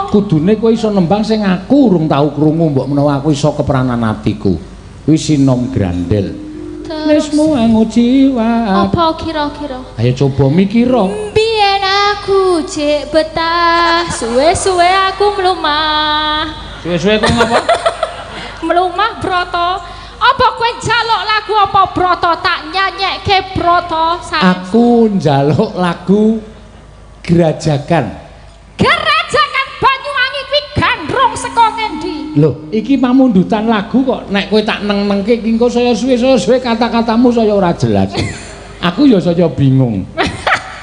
Kudune kowe iso nembang sing aku urung tau krungu, mbok menawa aku iso kepranan atiku. Kuwi Sinom Grandel. Lesmu angu jiwa. Apa kira-kira? Ayo coba mikira. Biyen aku jek betah, suwe-suwe aku mlumah. Suwe-suwe kowe ngapa? Mlumah Broto. Apa kowe njaluk lagu apa Broto tak nyanyekke Broto? Aku njaluk lagu Grajagan. Grajagan Banyuwangi kuwi gandrung saka ngendi? Loh, iki pamundutan lagu kok nek kowe tak neng-nengke iki engko saya suwe-suwe kata-katamu saya ora jelas. Aku ya saya bingung.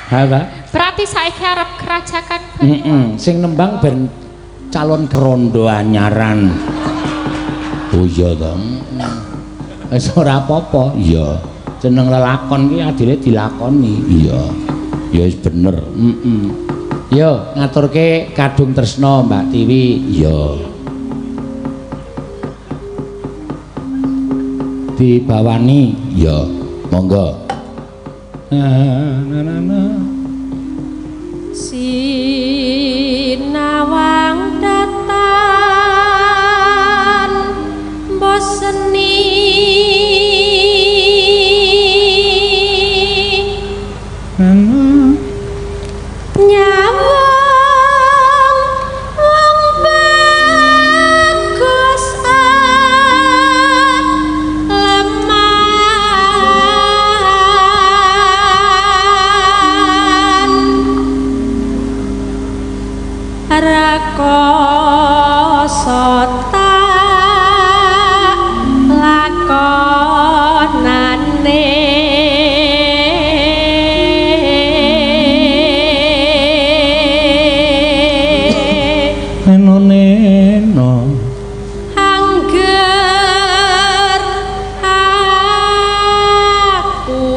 Ha ta? Berarti saiki arep Grajagan Banyuwangi. Heeh, sing nembang ben calon rondo anyaran. Oh iya to. Wis ora apa-apa. Iya. Jeneng lelakon ki adile dilakoni. Iya. Ya wis bener. Heeh. Yo ngaturke kadung tresna Mbak Tiwi. Iya. Dibawani. Iya. Monggo. Na na na. Sinawang datan boseni nyawang wong bagus leman rekoso tak lakonane Neno neno. Angger aku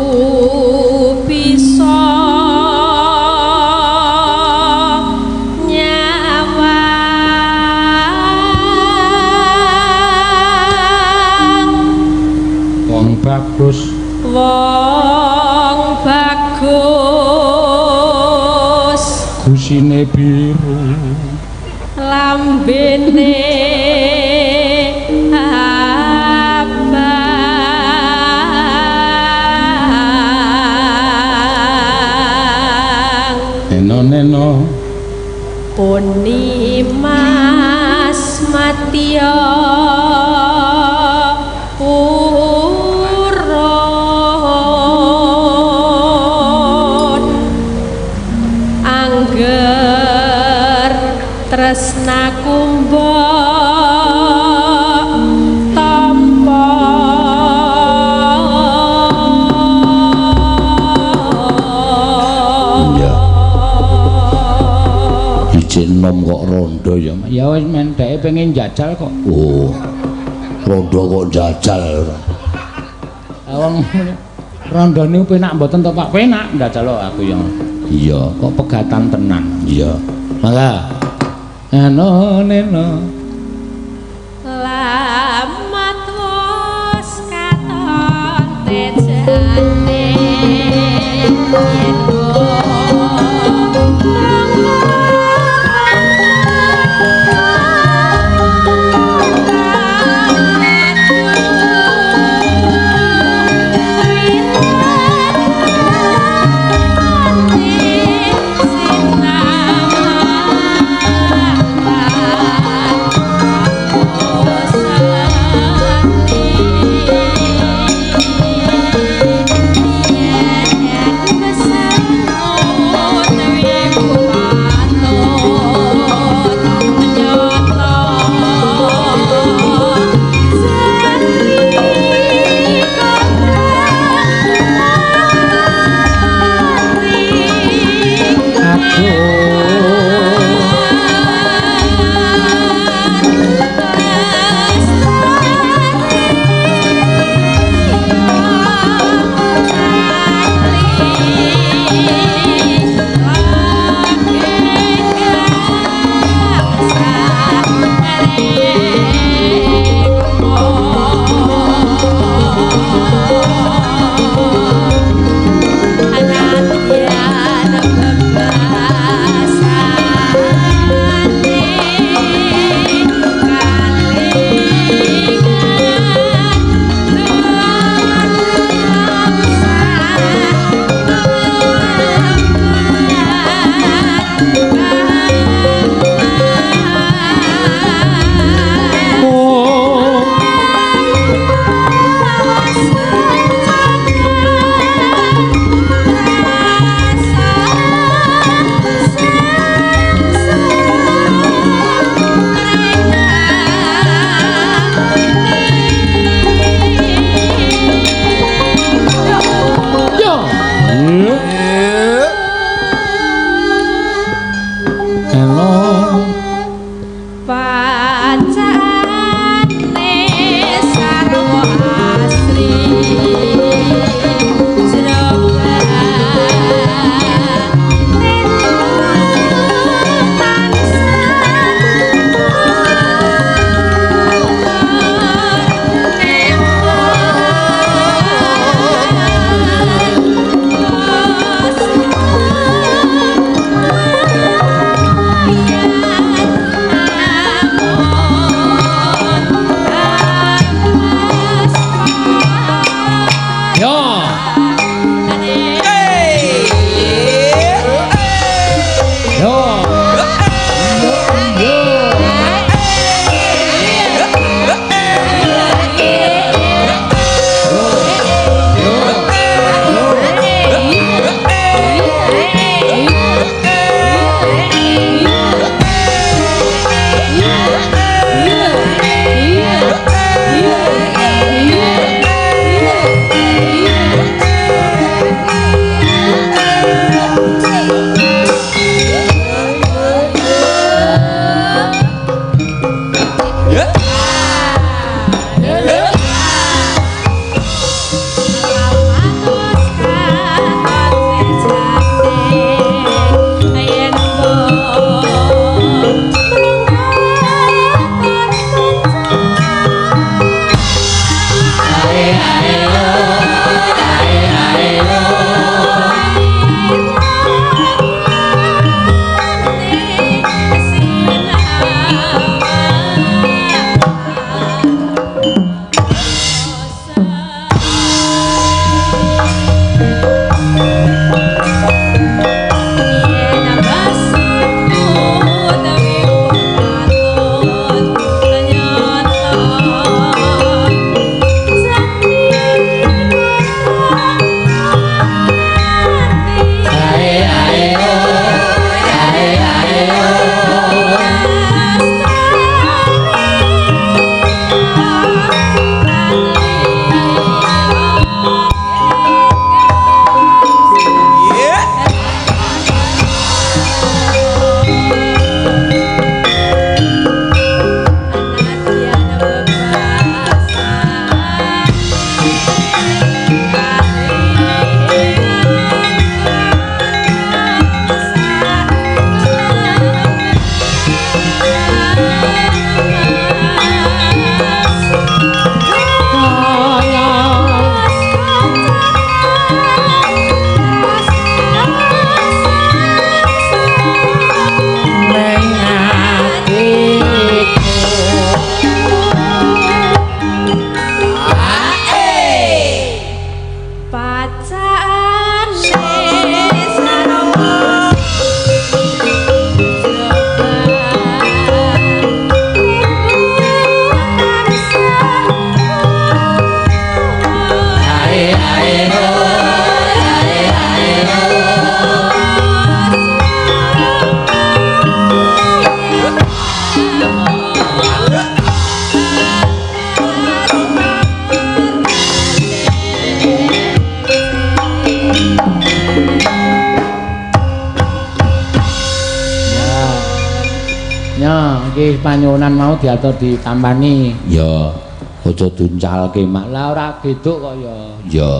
bisa nyawang Wong bagus. Wong bagus Gusine biru. Lambene abang. Neno neno. Puni Mas Matya purun angger tresnaku mbok tampa. Iya. Ijek nom kok rondo ya. Ya wis men dheke pengen jajal kok. Oh. Rondo kok jajal. Lah wong rondo niku penak mboten to Pak? Penak njajal kok aku ya. Iya, kok pegatan tenan. Iya. Mangga. Eno neno. Lamat wis katon tejane yen Ya, iki panyuwunan mau diatur ditampani. Ya. Aja duncalke, Mak. Lah ora geduk kok ya. Ya.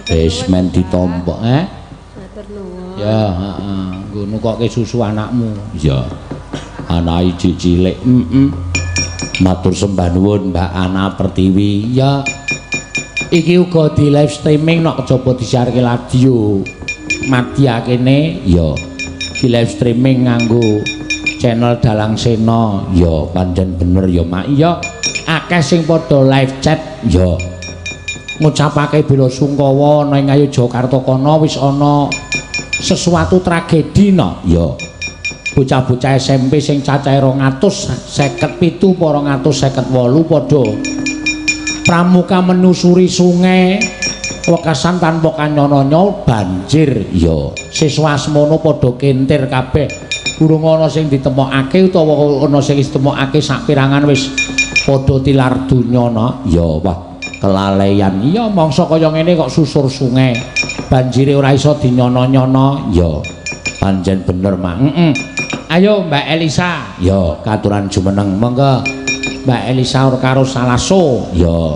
Wis men ditampa, eh? Matur nuwun. Ya, heeh. Nggo nukokke susu anakmu. Ya. Anake cilik. Heeh. Matur sembah nuwun Mbak Ana Pertiwi. Ya. Iki uga di live streaming nok kejaba disiarke radio. Madya kene ya. Di live streaming nganggo channel Dalang Sena. Ya, pancen bener ya, Mak. Ya. Akeh sing padha live chat ya. Ngucapake bela sungkawa ana ing Ngayogyakarta kono wis ana sesuatu tragedi no. Ya. Bocah-bocah SMP sing cacahe 257 apa 258 padha pramuka menusuri sungai wekasan tanpa kanyana banjir. Ya. Siswa semono padha kentir kabeh. Durung ana sing ditemokake utawa ana sing wis ditemokake sapirangan wis padha tilar donya no. Ya, wah, kelaleyan. Iya, mangsa kaya ngene kok susur sungai. Banjire ora iso dinyono-nyono. Ya. Pancen bener, Mak. Heeh. Ayo Mbak Elisa. Ya, katuran jumeneng. Monggo. Mbak Elisa karo Salaso. Ya.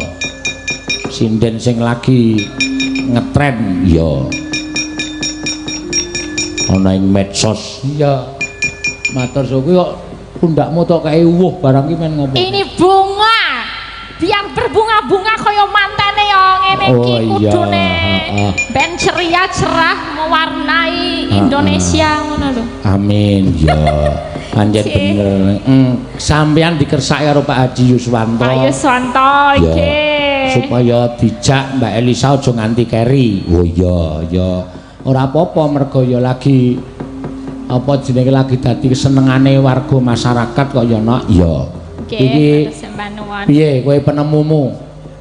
Sinden sing lagi ngetren. Ya. Ana ing medsos. Iya. Matur suwun kok pundakmu tok kae uwuh barang ki men ngopo? Ini bunga. Biar berbunga-bunga kaya mantene ya ngene iki Oh, iya. kudune. Heeh. Ben ceria cerah mewarnai Indonesia ngono lho. Amin. Ya. Pancen bener. Sampeyan dikersake karo Pak Haji Yuswanto. Pak Yuswanto Ya. nggih. Supaya dijak Mbak Elisa aja nganti keri. Oh iya, ya. Ora apa-apa mergo ya lagi apa jenenge lagi dadi kesenengane warga masyarakat kok ya, Nok. Ya. Nggih, Iki matur sembah nuwun. piye kowe penemumu?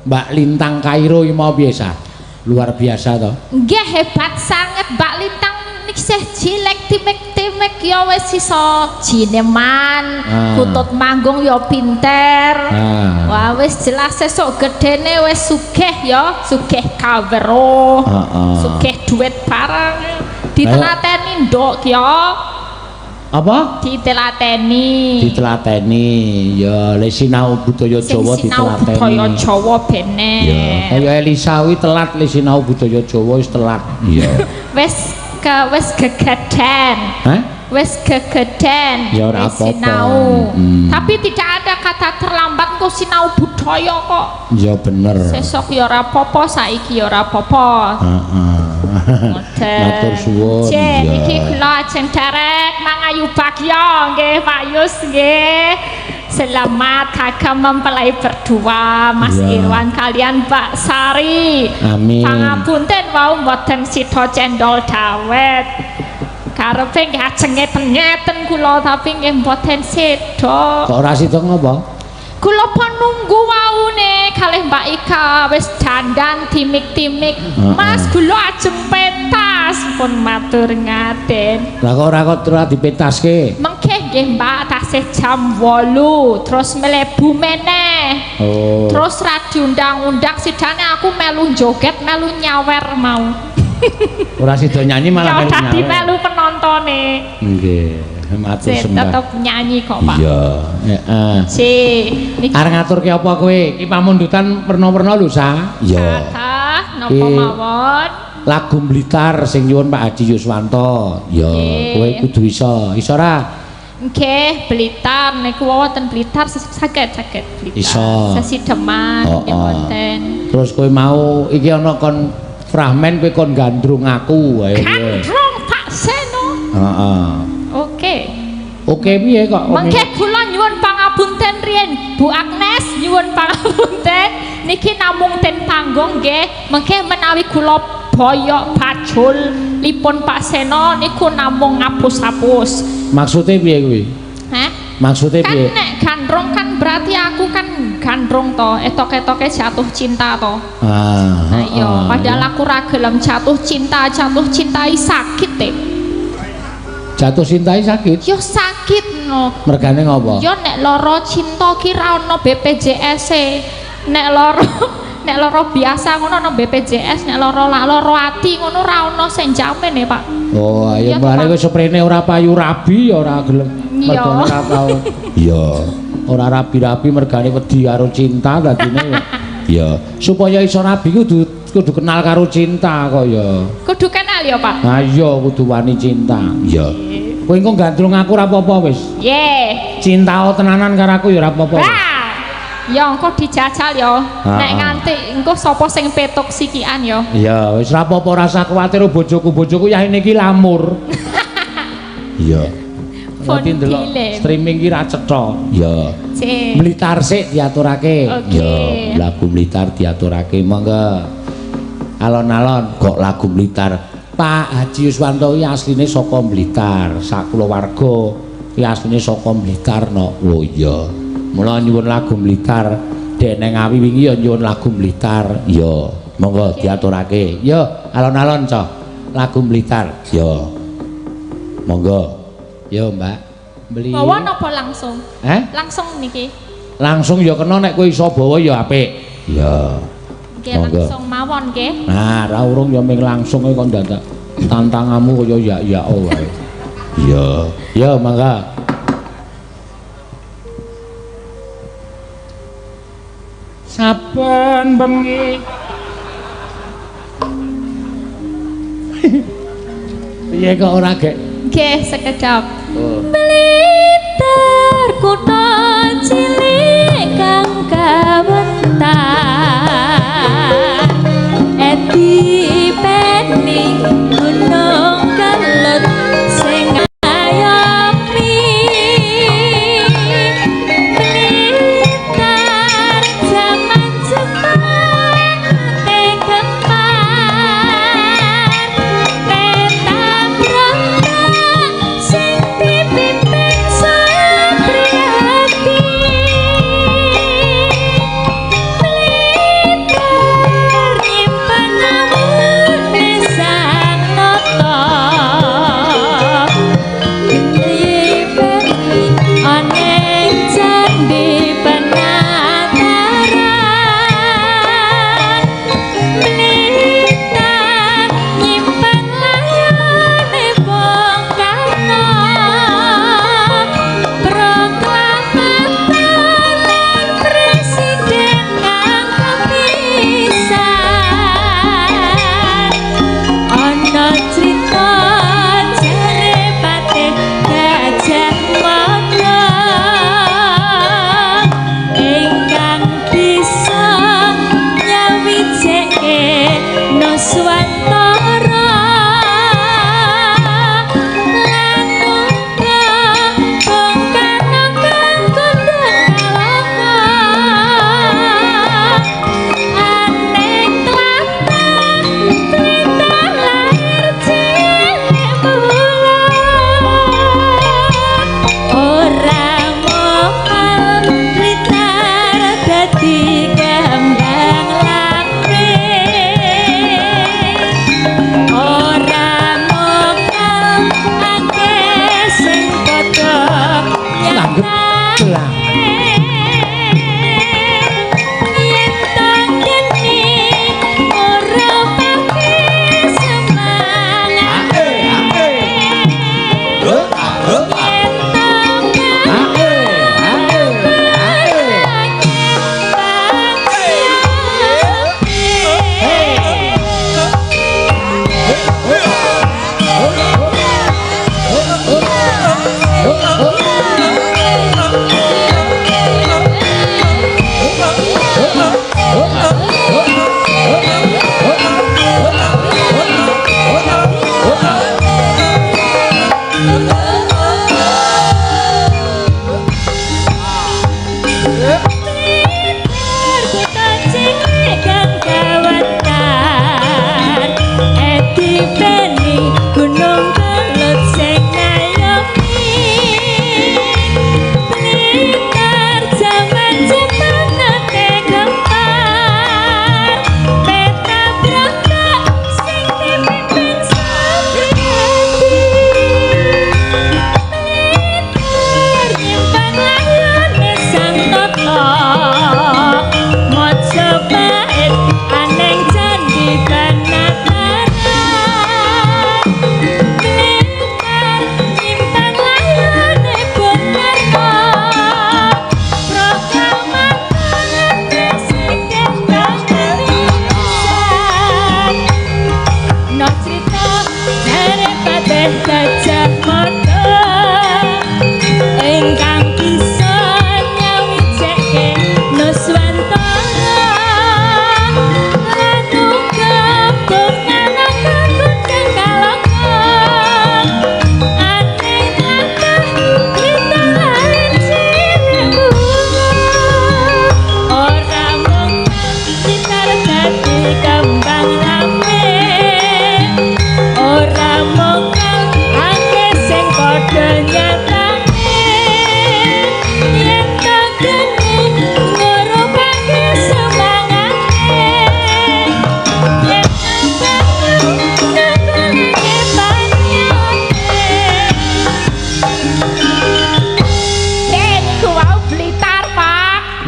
Mbak Lintang Kairo iki mau piye sa? Luar biasa to. Nggih hebat sanget Mbak Lintang isih cilik timek-timek ya wis iso jineman, kutut manggung ya pinter. Wah wis jelas sesuk gedene wis sugih ya, sugih kawruh. Sugih duit barang. Ditelateni nduk ya. Apa? Ditelateni. Ditelateni. Ya, le sinau budaya Jawa sinau ditelateni. budaya Jawa bene. Ya, kaya Elisa kuwi telat le sinau budaya Jawa wis telat. Iya. Wis wis gegeden. Hah? Wis gegeden. Ya, ora wis apa-apa. sinau. Tapi tidak ada kata terlambat kok sinau budaya kok. Ya bener. Sesuk ya ora apa-apa, saiki ya ora apa-apa. Heeh. Ngoten. Matur suwun. Cek, Ya. iki kula ajeng derek mangayu bagya nggih Pak Yus nggih. Selamat kagem mempelai berdua Mas Ya. Irwan kalian Mbak Sari. Amin. Pangapunten wau mboten sida cendol dawet. Karepe nggih ajeng ngeten-ngeten kula tapi nggih mboten sida. Kok ora sida ngopo? Kula pun nunggu waune kalih Mbak Ika wis dandan timik-timik. Mas kula ajeng pentas pun matur ngaten. Lah kok ora kok ora dipentaske? Mengke nggih Mbak tasih jam 8 terus mlebu meneh. Oh. Terus ra diundang-undang sidane aku melu joget melu nyawer mau. Ora sida nyanyi malah Ya melu dadi nyawer. melu penontone. Nggih, matur Sik sembah. tetep nyanyi kok Pak. Iya, heeh. Sik niki Arep ngaturke apa kowe? Iki pamundutan werna-werna lho, Sa. Iya. kathah napa mawon. Lagu Blitar sing nyuwun Pak Haji Yuswanto. Ya, kowe kudu iso. Iso ora? Nggih, Blitar niku wonten Blitar saged saged Blitar. Iso. Sesideman nggih wonten. Terus kowe mau iki ana kon fragmen kowe kon gandrung aku ayo. Gandrung Pak Seno. Heeh. Oke. Oke piye kok? Mengke kula nyuwun pangapunten riyen Bu Agnes nyuwun pangapunten niki namung ten panggung nggih. Mengke menawi kula boyok bajul lipun Pak Seno niku namung ngapus-apus. Maksude piye kuwi? Hah? Maksude Kan piye? nek gandrung kan berarti aku kan gandrung to, etok-etoke jatuh cinta to. Ah, Nah, iya, padahal aku ra gelem jatuh cinta, jatuh cintai sakit e. Jatuh cintai sakit. Yo sakit no. Mergane ngopo? Yo nek lara cinta ki ra ono BPJS e. Nek lara nek lara biasa ngono ono BPJS, nek lara lara ati ngono ra ono sing jamin e, Pak. Oh, ayo Iya, mlane Pak. kowe seprene ora payu rabi ya ora gelem. Iya. Mergane ora tau. Iya. Ora rabi-rabi mergane wedi karo cinta dadine ya. Iya. Supaya iso rabi kudu kudu kenal karo cinta kok ya. Kudu kenal ya, Pak. Ha iya kudu wani cinta. Iya. Kowe engko gandrung aku ora apa-apa wis. Ye. Cinta tenanan karo aku ya ora apa-apa. wis. Wah. Ya engko dijajal ya. Ah, Nek ah. nganti engko sapa sing petuk sikian ya. Iya, wis ora apa-apa rasa kuwatir bojoku, bojoku yahene iki lamur. Iya. Berarti ndelok streaming ki ra cetha. Iya. Cek. Blitar sik diaturake. Oke. Iya, lagu Blitar diaturake monggo. Alon-alon kok lagu Blitar. Pak Haji Yuswanto ki asline saka Blitar, sak kulawarga ki asline saka Blitar no. Oh iya. Mula nyuwun lagu Blitar. Dek nang Ngawi wingi ya nyuwun lagu Blitar. Iya, monggo diaturake. Yo, alon-alon cah. Lagu Blitar. Yo. Monggo. Yo, Mbak. Beli. Bawa napa langsung? Eh? Langsung niki. Langsung ya kena nek kowe iso bawa ya apik. Iya. Nggih Monggo. langsung mawon nggih. Nah, ra urung ya ming langsung kok ndadak tantanganmu kaya ya-ya wae. Iya. Ya, mangga. Saben bengi. Piye kok ora gek? Nggih, sekedap. Oh. Blitar kutha cilik kang kawentar edi peni gunung kelut sing ngayomi. Blitar jaman Jepang tegepar peta brontak sing dipimpin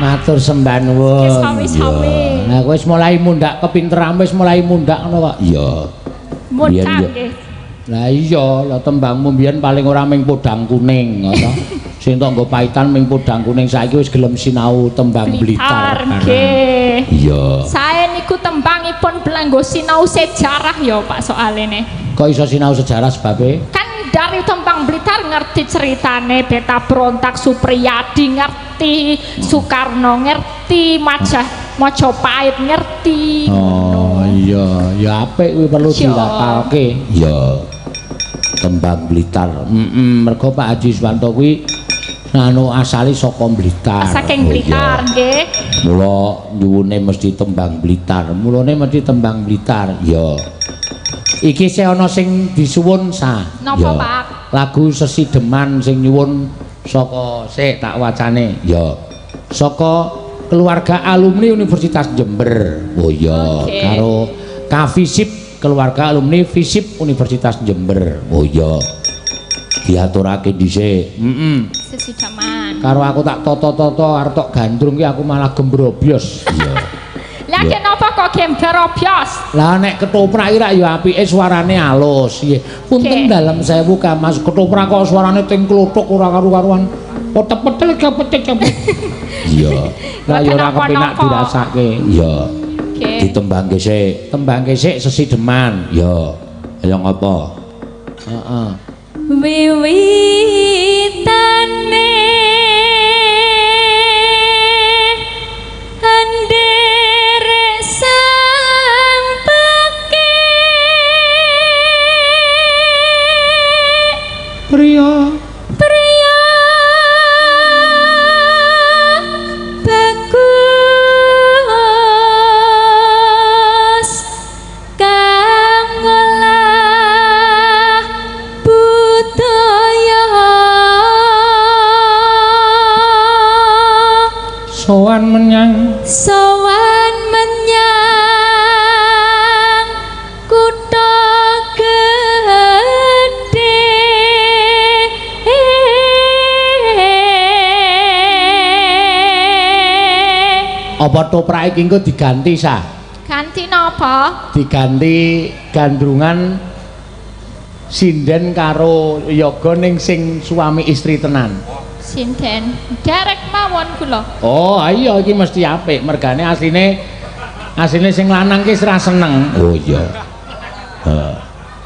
Matur sembah nuwun. Sami-sami. Nah, wis mulai mundhak kepinteran, wis mulai mundhak ngono kok. Iya. Mundhak Biyen, nggih. Lah iya, lah tembangmu mbiyen paling ora ming podang kuning ngono. Sing tok nggo paitan ming podang kuning, saiki wis gelem sinau tembang Blitar. Nggih. Iya. Sae niku tembangipun belanggo sinau sejarah ya Pak soalene. Kok iso sinau sejarah sebabe? Kan dari tembang Blitar ngerti ceritane Beta Berontak Supriyadi ngerti, Soekarno ngerti, Majah Majapahit ngerti. Oh iya, ya apik kuwi perlu Iya. dilapalke. Iya. Tembang Blitar. Heeh, mergo Pak Haji Suwanto kuwi anu asale saka Blitar. Saking Oh, Blitar nggih. Mula nyuwune mesti tembang Blitar. Mulane mesti tembang Blitar. Iya. Iki sih ana sing disuwun sa. Napa Iya. Pak? Lagu Sesideman sing nyuwun saka sik tak wacane. Iya. Saka keluarga alumni Universitas Jember. Oh iya. Oke. Karo Kafisip keluarga alumni Fisip Universitas Jember. Oh iya. Diaturake dhisik. Heeh. Sesideman. Karo aku tak toto-toto arep tok gandrung ki aku malah gembrobyos. Iya. Lah kenapa kok gembrobyos? Lah nek ketoprak iki rak ya apike suarane alus. Nggih. Punten Oke. dalem sewu Kang Mas, ketoprak kok suarane ting kluthuk ora karu-karuan. Petel-petel kepet-kepet. Iya. Lah ya ora kepenak dirasake. Iya. Oke. Ditembangke sik. Tembangke sik Sesideman. Iya. Ayo ngapa? Heeh. Wiwitane anderek sang pekik Priya priya bagus kang ngolah budaya sowan menyang sowan menyang kutha gedhe. Apa toprak iki engko diganti sa? Ganti napa? Diganti gandrungan sinden karo yoga ning sing suami istri tenan. Sinden. Derek mawon kula. Oh, iya iki mesti apik mergane asline asline sing lanang ki wis ra seneng. Oh iya. Heeh.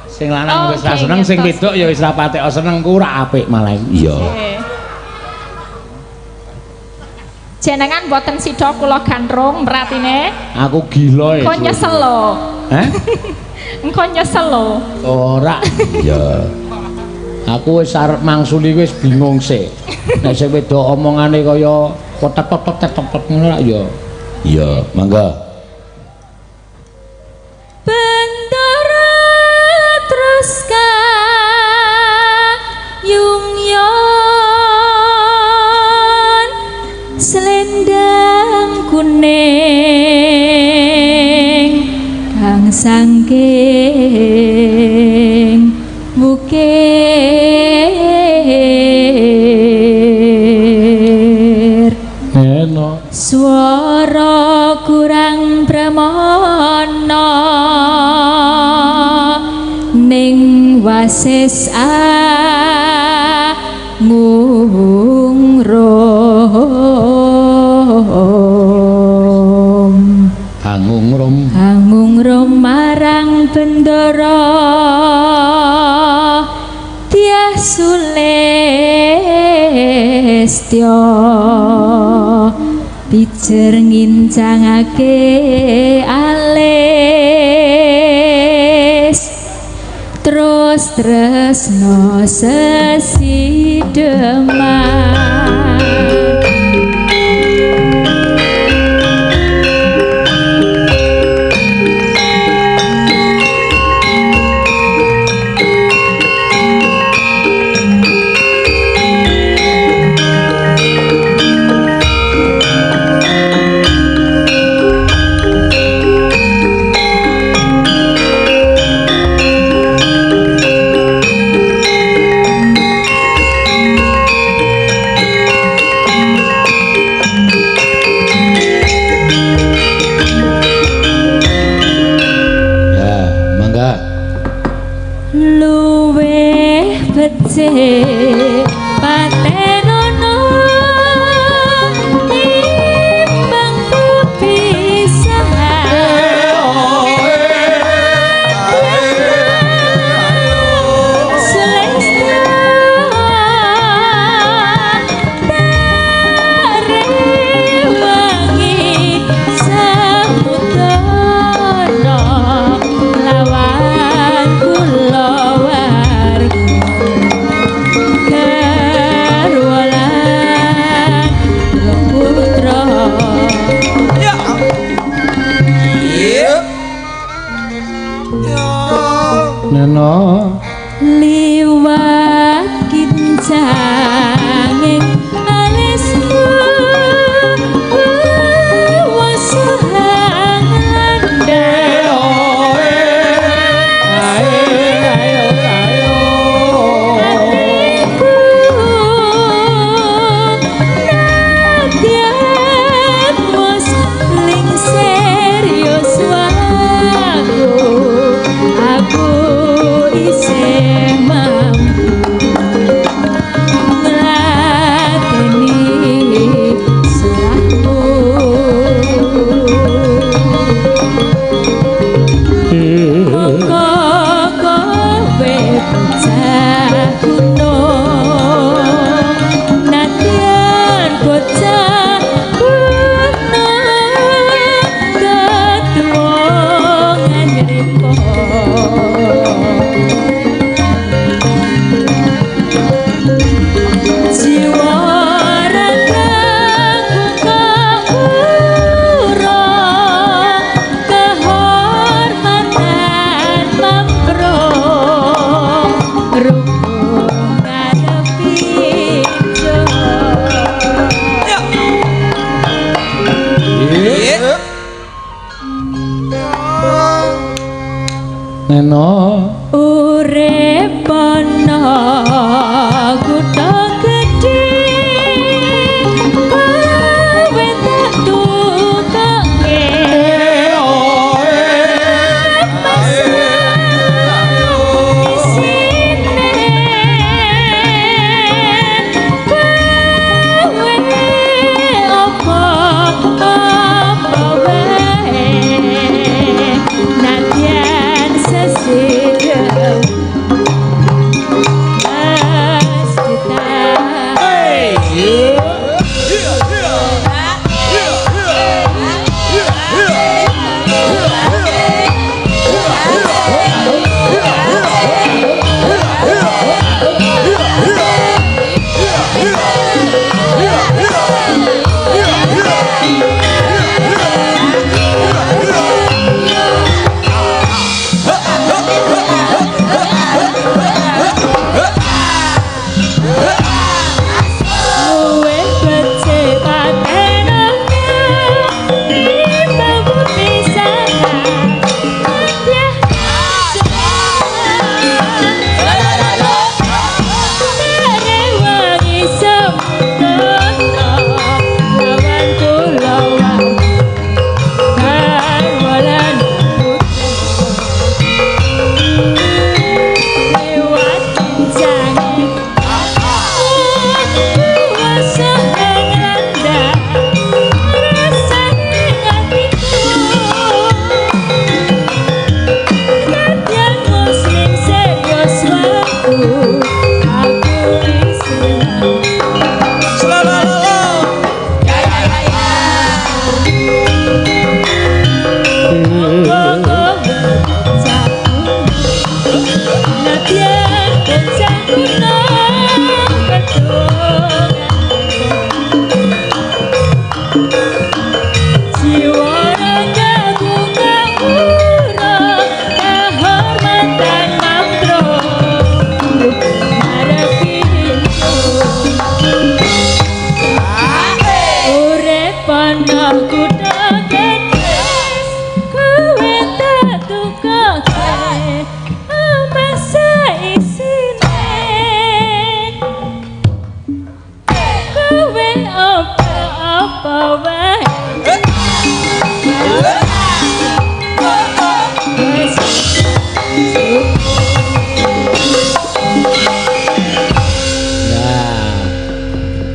Sing lanang Oh, wis ra oke, seneng, sing ngertos. wedok ya wis ra patek seneng ku ora apik malah. Iya. Nggih. Jenengan boten sida kula gandrung beratine. Aku gila ya. Engko nyesel lho. Hah? Engko nyesel lho. Ora. Iya. Aku wis arep mangsuli wis bingung sih. Nek sing wedok omongane kaya potet-potet-potet ngono lak ya. Iya, mangga. Bendara terus kayungyon selendang kuning kang sangking wukir. Eno. Swara kurang pramana ning wasis angung rom. Angung rom. Angung rom marang bendara Dyah Sulistya pijer ngincangake alis terus tresno sesideman.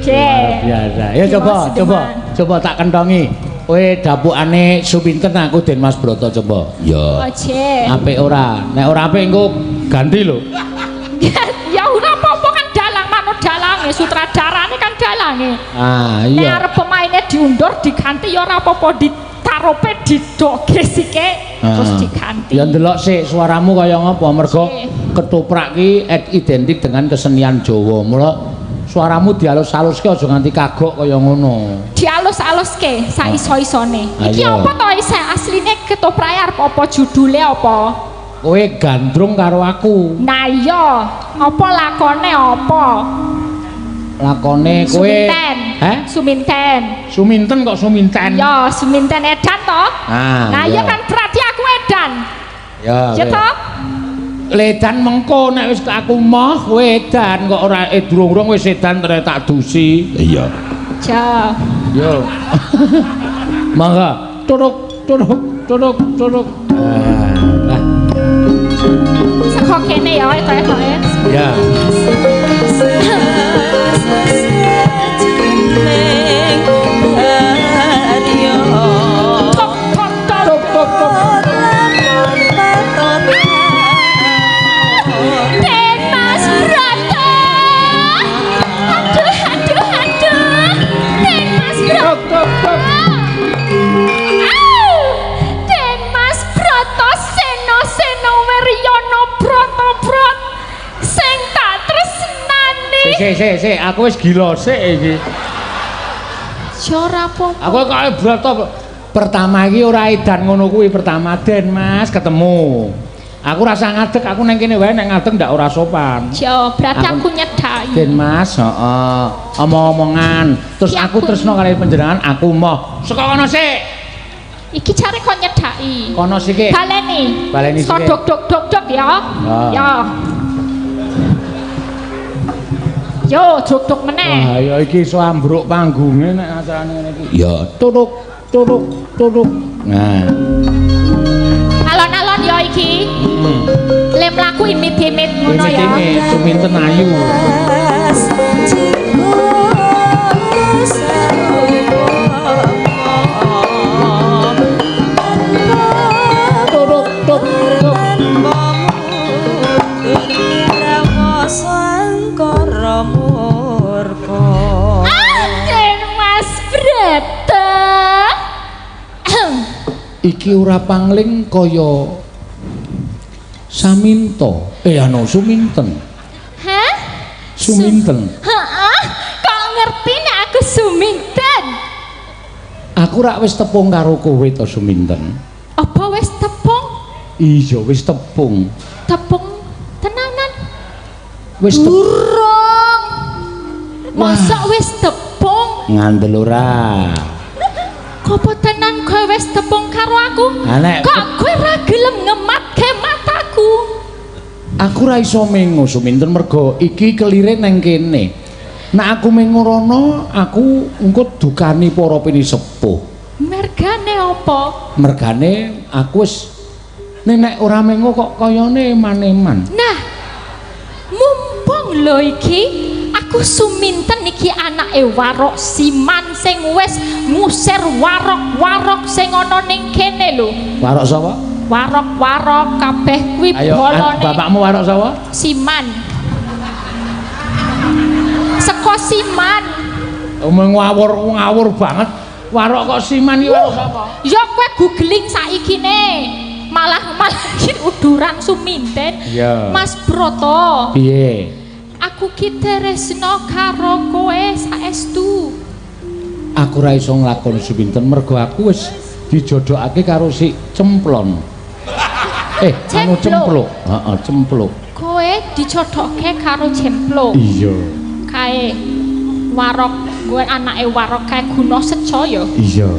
Biasa. Ya coba, coba, coba tak kentongi. Kowe dapukane Suminten aku Den Mas Broto coba. Ya. Oje. Apik ora? Nek ora apik engko ganti lho. Ya ora apa-apa kan dalang manut dalange, sutradarane kan dalange. Ah, Nek iya. arep pemaine diundur diganti ya ora apa-apa, ditarope didoge sike terus diganti. Ya ndelok sik suaramu kaya ngapa, mergo Oke. ketoprak ki identik dengan kesenian Jawa. Mula suaramu dialus-aluske aja nganti kagok kaya ngono. Dialus-aluske sak iso-isone. Iki Ayo. apa to isih asline ketoprake arep apa judule apa? Kowe gandrung karo aku. Nah iya, apa lakone apa? Lakone kowe. Suminten. Heh? Suminten. Suminten kok suminten? Ya, Suminten edan to? Ah, Nah iya iya. kan berarti aku edan. Ya. Ya kowe. toh? Ledan mengko nek wis aku moh kowe edan kok ora durung-durung wis edan terus tak dusi. Iya. Ja. Yo. Mangga, turuk turuk turuk turuk. Ah, Saka kene ya etok-etoke. ya. Tok tok tok. Tuk tuk tuk. Den Mas Broto. Aduh aduh aduh. Den Mas Broto. Tuk tuk tuk. Au! Den Mas Broto seno seno wiryono broto brot sing tak tresnani. Sik sik sik, aku wis gila sik iki. Ya ora apa-apa. Aku kok broto pertama iki ora edan ngono kuwi pertama Den Mas ketemu. Aku rasa ngadeg, aku neng kene wae nek ngadeg ndak ora sopan. Ya, berarti Aku- aku nyedaki. Den Mas, heeh. Omong-omongan. Terus Ya aku aku- tresno kali panjenengan, aku moh. Saka kono sik. Iki jare kok nyedaki. Kono sik. Baleni. Baleni Saka sithik. dok dok dok dok ya. Ya. Ya. Yo, dok dok meneh. Wah, ya iki iso ambruk panggunge nek acarane ngene iki. Ya. Turuk turuk turuk. Nah. Alon-alon ya iki. Le mlaku imit-imit ngono ya. Imit-imit Suminten ayu. Turuk tuk tuk. Ah, Den Mas Brata. Iki ora pangling kaya Saminto. Eh anu Suminten. Hah? Suminten. Heeh. Kok ngerti nek aku Suminten? Aku rak wis tepung karo kowe to Suminten. Apa wis tepung? Iya wis tepung. Tepung tenanan. Wis tepung. Durung. Masa wis tepung? Ngandel ora. Kopo tenan kowe wis tepung karo aku? Ha nek Kok kowe ora gelem ngematke mataku? Aku ora iso mengo Suminten mergo iki kelire neng kene. Nek aku mengo rono, aku engko dukani para pinisepuh. Mergane apa? Mergane aku wis nek ora mengo kok kayane eman-eman. Nah, mumpung lho iki aku Aku Suminten iki anake Warok Siman sing wis ngusir warok-warok sing ana ning kene lho. Warok sapa? Warok-warok kabeh kuwi Ayo, bolone. Bapakmu warok sapa? Siman. Seko Siman. Omong ngawur ngawur banget. Warok kok Siman iki warok sapa? Ya kowe googling saiki ne. Malah malah iki uduran Suminten. Iya. Mas Broto, Piye? Aku ki tresno karo kowe saestu. Aku ora iso nglakoni, Suminten, mergo aku wis dijodhokake karo si Cemplon. Eh, anu Cempluk. Cempluk. Heeh, Cempluk. Kowe dicodhokke karo Cempluk. Iya. Kae warok gue anake warok kae guna secaya. Iya.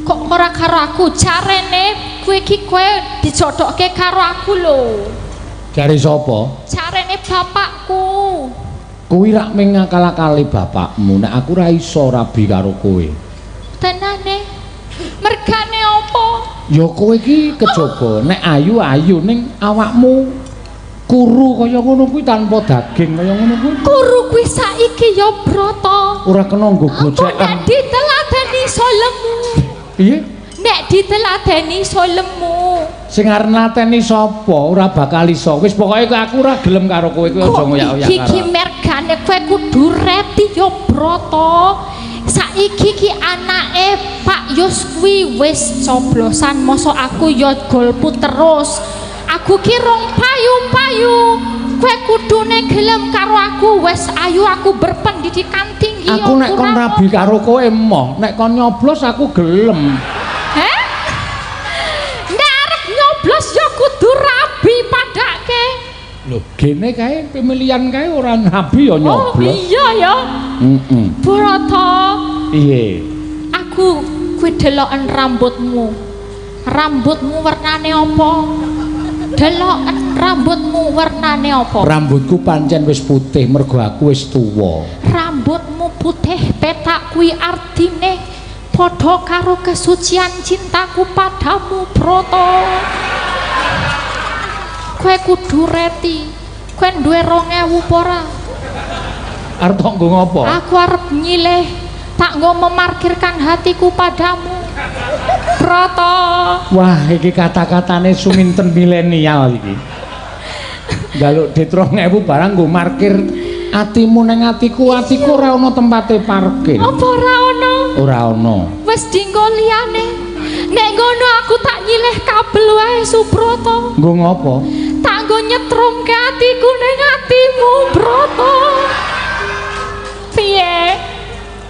Kok ora karo aku? Carene kowe iki kowe dijodhokke karo aku lho. Jare sapa? Carene bapakku. Kuwi rak ming ngakal-akali bapakmu. Nek aku ora iso rabi karo kowe. Tenane. Mergane apa? Ya kowe iki kejaba nek ayu ayu, ning awakmu kuru kaya ngono kuwi, tanpa daging kaya ngono kuwi. Kuru kuwi saiki ya, Broto. Ora kena nggo Apa nek gocekan. diteladeni iso lemu? Piye? Nek diteladeni iso lemu. Sing arep nglateni sapa? Ora bakal iso. Wis, pokoke aku ora gelem karo kowe kuwi, aja Kok ngoyak-oyak iki ki karo. mergane kowe kudu reti ya, Broto. Saiki ki anake Pak Yus kuwi wis coblosan, mosok aku ya golput terus. Aku ki rong payu-payu. Kowe kudune gelem karo aku, wis ayu, aku berpendidikan tinggi ya. Aku nek kon kurang rabi karo kowe emoh, nek kon nyoblos aku gelem. Heh? Nek arep nyoblos ya kudu rabi padake. Lho, gene kae pemilihan kae ora rabi ya Oh nyoblos. iya ya. Heeh. Broto, Piye? Aku kuwi deloken rambutmu. Rambutmu warnane apa? Deloken rambutmu warnane apa? Rambutku pancen wis putih mergo aku wis tuwa. Rambutmu putih petak kuwi artine padha karo kesucian cintaku padamu, Broto. Kowe kudu reti. Kowe duwe 2000 apa ora? Arep tok nggo ngopo? Aku arep nyilih, tak nggo memarkirkan hatiku padamu. Broto. Wah, iki kata-katane Suminten milenial iki. Njaluk dit 2000 barang nggo parkir atimu nang atiku, atiku ora ana tempate parkir. Apa ora ana? Ora ana. Wis dinggo liyane. Nek ngono aku tak nyilih kabel wae, Subroto. Nggo ngopo? Tak nggo nyetrumke atiku ning atimu, Broto. Piye?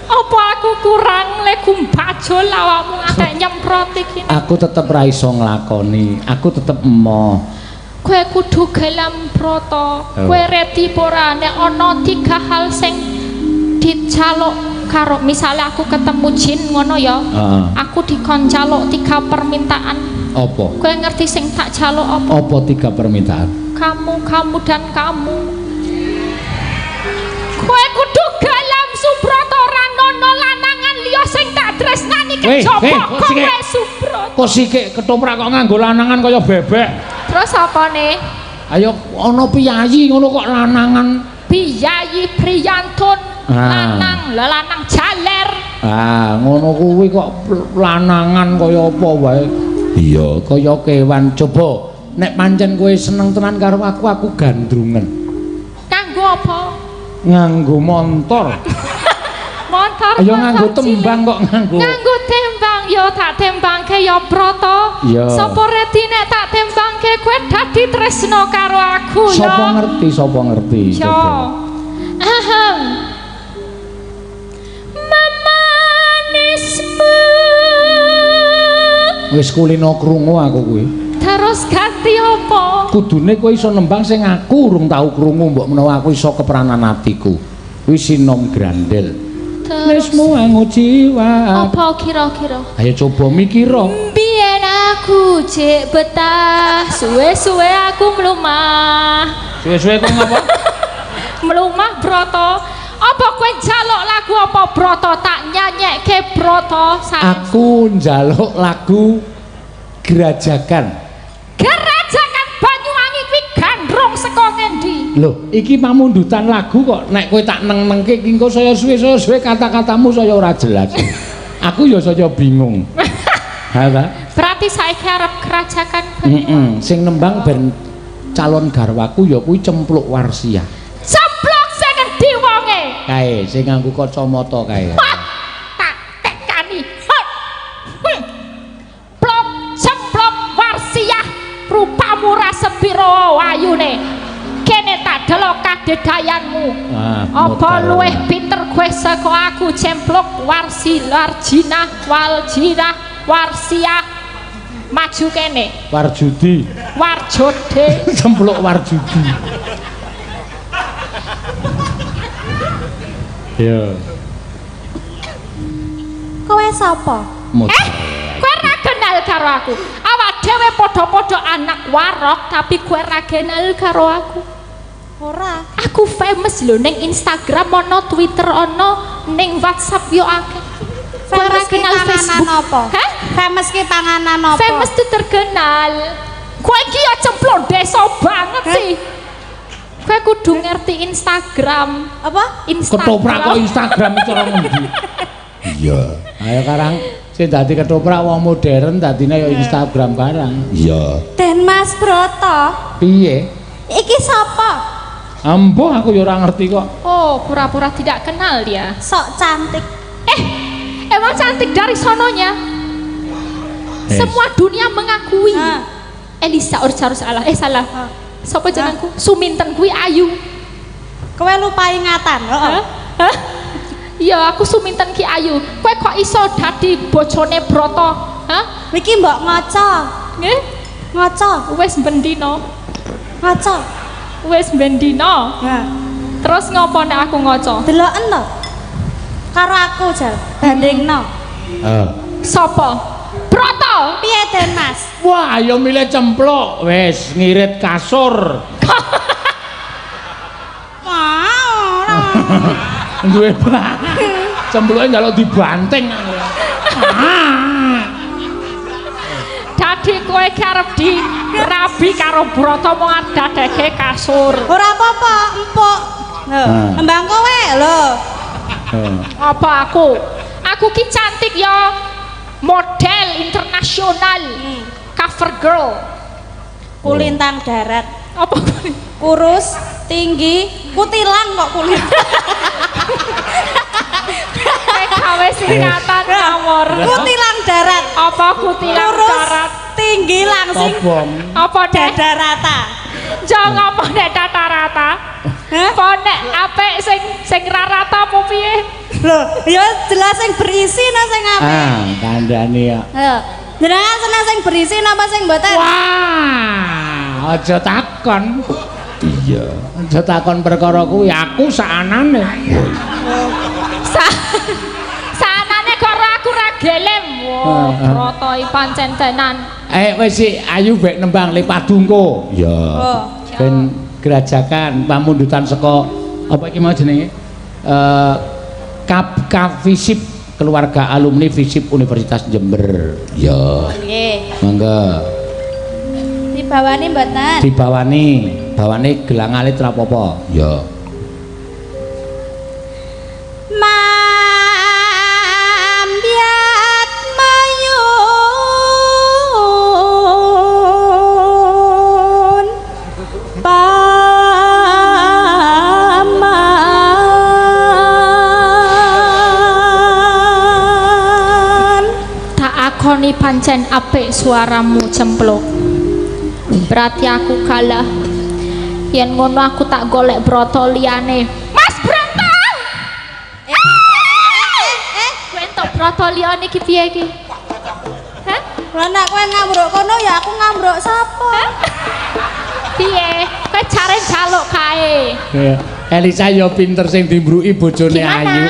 Apa aku kurang le gumbajul awakmu ngantek nyemprot iki? Aku tetep ra iso nglakoni. Aku tetep emoh. Kowe kudu gelem, Broto. Oh. Kowe reti apa ora nek ana tiga hal sing dijaluk karo misalnya aku ketemu jin ngono ya. Heeh. Aku dikon jaluk tiga permintaan. Apa? Kowe ngerti sing tak jaluk apa? Apa tiga permintaan? Kamu, kamu dan kamu. Kowe kudu gelem, Subroto, ora nono lanangan liya sing tak tresnani Weh, kejaba weh, kok kowe, sike- Subroto. Kok sikik ketoprak kok nganggo lanangan kaya bebek? Terus apa nih? Ayo, ana piyayi ngono kok lanangan. Piyayi priyantun Ah. lanang, lah lanang jaler. Ah, ngono kuwi kok lanangan kaya apa wae. Iya, kaya kewan. Coba nek pancen kowe seneng tenan karo aku, aku gandrungen. Kanggo apa? Nganggo montor. Montor. Ayo Motor nganggo cilik. tembang kok nganggo. Nganggo tembang ya tak tembangke ya, Broto. Iya. Sapa reti nek tak tembangke kowe dadi tresno karo aku ya. Sapa ngerti, sapa ngerti. Yo. Coba. Ahem. Memanismu. Wis kulino krungu aku kuwi. Terus ganti apa? Kudune kowe iso nembang sing aku urung tau krungu, mbok menawa aku iso kepranan atiku. Kuwi Sinom Grandel. Terus Nismu angu jiwa. apa kira-kira? Ayo coba mikira. Biyen aku jek betah, suwe-suwe aku mlumah. Suwe-suwe kok ngapa? Mlumah, Broto. Apa kowe njaluk lagu apa, Broto? Tak nyanyekke, Broto. Aku njaluk lagu Grajagan. Gerajakan Banyuwangi kuwi gandrung saka ngendi? Lho, iki pamundutan lagu kok nek kowe tak neng-nengke iki engko saya suwe kata-katamu saya ora jelas. Aku ya saya bingung. Ha ta? Berarti saiki arep kerajakan Banyuwangi. Heeh, sing nembang ben calon garwaku ya kuwi Cempluk Warsiah. Cempluk sing endi wonge? Kae sing nganggo kacamata kae. Wah, tak tekani. Hot. Plok cemplok Warsiah rupamu ra sepiro ayune. Kene tak delok kadedayanmu. Ah, Apa luwih pinter kowe saka aku Cempluk Warsi Warjinah Waljinah Warsiah maju kene. Warjudi. Warjode. Cempluk Warjudi. Ya. Kowe sapa? Modar. Kowe ra kenal karo aku. Awak dhewe padha-padha anak warok tapi kowe ra kenal karo aku. Ora. Aku famous lho ning Instagram ono, Twitter ono, ning WhatsApp yo akeh. Kowe ra Famous ki kenal panganan Facebook. apa? Hah? Famous ki panganan apa? Famous tuh terkenal. Kowe iki ya cemplung desa banget sih. Kowe kudu ngerti Instagram. Apa? Instagram. Ketoprak kok Instagram cara ngendi? Iya. Ayo karang sing dadi ketoprak wong modern dadine ya Instagram karang. Iya. Den Mas Broto. Piye? Iki sapa? Ampuh aku ya ora ngerti kok. Oh, pura-pura tidak kenal dia. Sok cantik. Emang cantik dari sononya. Semua dunia mengakui. Ah. Elisa Orcarus salah. Salah. Ah. Sapa jenengku? Suminten kuwi ayu. Kowe lupa ingatan, heeh. Hah? Iya, aku Suminten ki ayu. Kowe kok iso dadi bojone Broto? Hah? Iki mbok ngaca. Nggih? Ngaca, Wis bendino. ngaca. Wis bendino. Nah, Terus ngopo nek aku ngaca? deloken to. Karo aku jal, bandingno. Heeh. Sapa? Broto. Piye Den Mas? Wah, ayo milih cempluk. Wis ngirit kasur. Wah, ora. Duwe cempluke njaluk dibanting. Dadi kowe ki arep dirabi karo Broto mung dadeke kasur. Ora apa-apa, empuk. Lho, Ah. nembang kowe lho. Apa aku? Aku ki cantik ya. Model internasional. Cover girl. Kulintang darat. Apa Kurus, tinggi, kutilang kok kulit. kowe gawe singkatan ngawur. Kutilang darat. Apa kutilang Kurus, darat? tinggi langsing, Kobong. Apa nek dada rata. Jangan apa nek tata rata. Hah? Apa nek apik sing sing ra rata apa piye? Lho, ya jelas sing berisi nah sing apik. Ah, kandhane ya. Lho, jenengan seneng sing berisi napa sing mboten? Wah, aja takon. Iya. Aja takon perkara kuwi, aku saanane. Sa Sanane karo aku ra gelem. Wah, Broto iki pancen tenan. Wis sik ayu bek nembang le padungko. Iya. Oh. Ben gerajakan pamundutan saka apa iki mau jenenge? Kap Fisip keluarga alumni FISIP Universitas Jember. Iya. Nggih. Mangga Dibawani mboten? dibawani, bawane gelang alit ra apa-apa. Iya. Mambyat mayun paman. Tak akoni pancen apik suaramu cempluk. Berarti aku kalah. Yen ngono aku tak golek Broto liyane. Mas Broto! Kowe entuk Broto liyane iki piye iki? Hah? Lah nek kowe ngambruk kono ya aku ngambruk sapa? Piye? Kowe jare njaluk kae. Ya. Elisa ya pinter sing dimbruki bojone Gimana? ayu.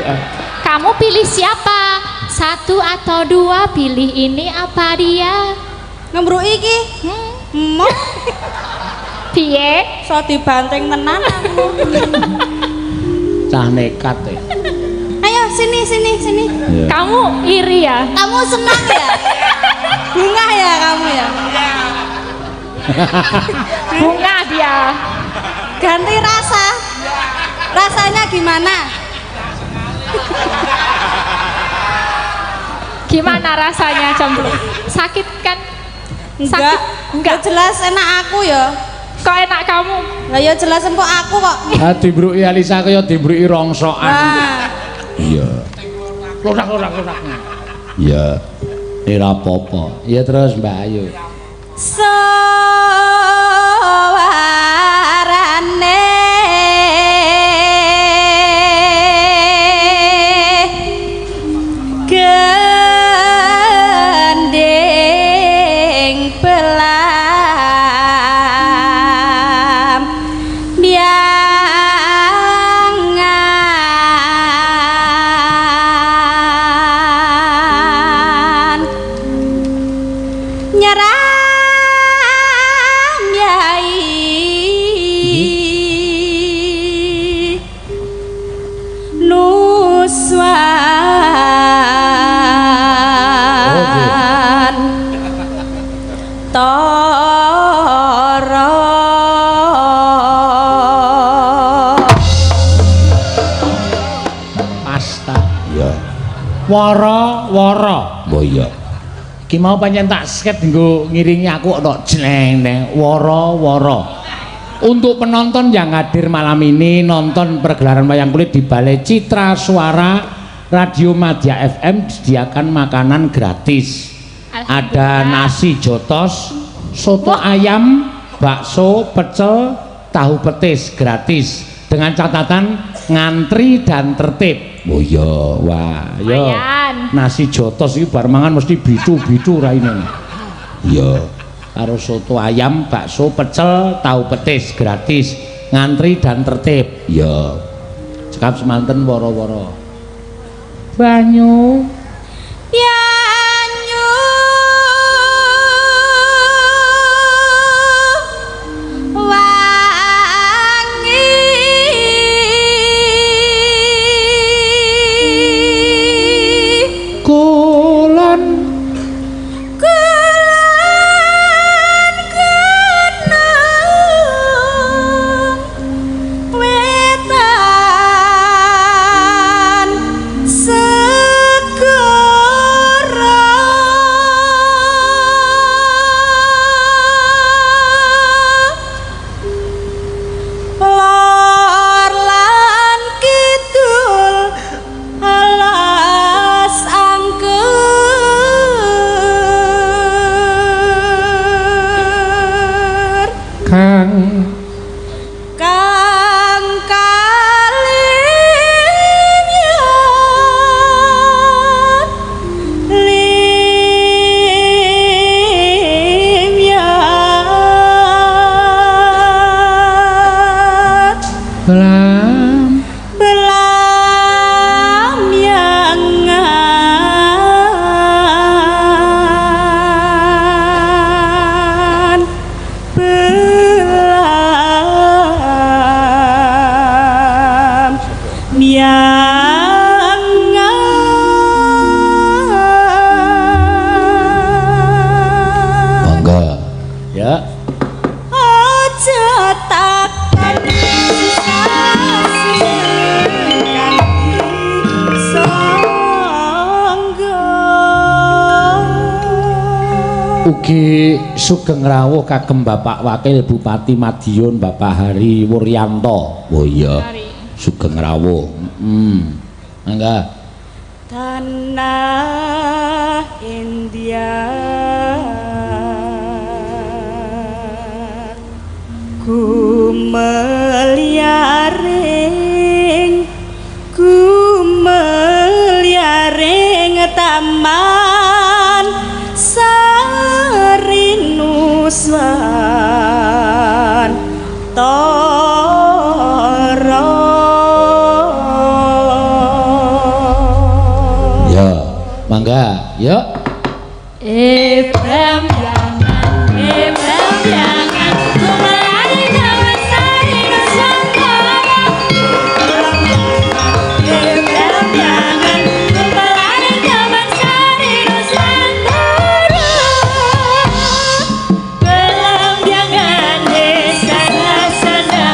Kamu pilih siapa? Satu atau dua? Pilih ini apa dia? Ngambruk iki? Emoh, Piye? so dibanting tenan aku. Cah nekat e. Ayo sini sini sini. Iya. Kamu iri ya? Kamu senang ya? Bunga ya kamu ya? Bunga dia. Ganti rasa. Rasanya gimana? Gimana rasanya cempluk? Sakit kan? Enggak. Sakit? Enggak. Ya jelas enak aku ya. Kok enak kamu? Lah ya jelas empuk aku kok. Ah dimbruki Alisa kaya dimbruki rongsokan. Nah, Iya. Lorak lorak lorak. Iya. Ora apa-apa. Iya terus Mbak Ayu. Suarane gending belam biangan nyeram yai nuswan toro. Pasta. Iya. Wara wara. Oh iya. Iki mau pancen tak sket nggo ngiringi aku kok jleng neng wara wara. Untuk penonton yang hadir malam ini nonton pergelaran wayang kulit di Balai Citra Suara Radio Madya FM disediakan makanan gratis. Ada nasi jotos, soto ayam, bakso, pecel, tahu petis gratis dengan catatan ngantri dan tertib. Oh iya. Wah, yo. Lumayan. Nasi jotos iki bar mangan mesti bicu-bicu raine. Iya. Karo soto ayam, bakso, pecel, tahu petis gratis, ngantri dan tertib. Iya. Cekap semanten woro-woro. Banyu Banyu wangi kulon kulon gunung wetan segara lor lan kidul alas angker kang kang kalimyat limyat belam belam yangan belam yangan Mangga. Ya. Aja takon sangga. Ugi sugeng rawuh kagem Bapak Wakil Bupati Madiun Bapak Hari Wuryanto. Oh iya. Sugeng rawuh. Mangga. Tanah India gumelyaring gumelyaring taman sarinuswan tara. Ya, mangga. Yuk. Ebram jangan, ebram jangan, gumelyaring taman sarinuswantara. Ebram jangan, gumelyaring taman sarinuswantara. Belam jangan desa sana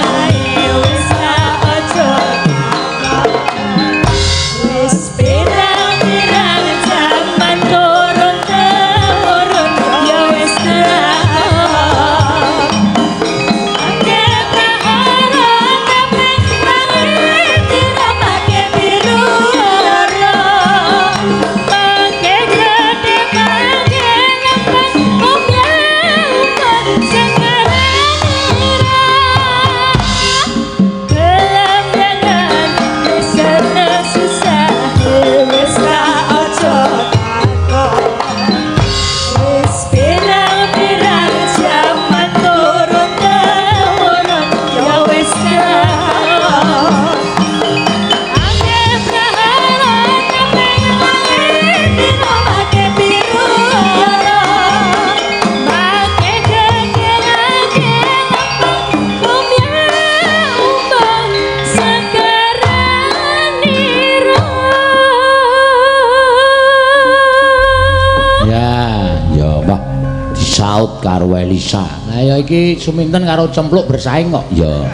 Cokot karo Elisa. Lah ya iki Suminten karo Cempluk bersaing kok. Ya.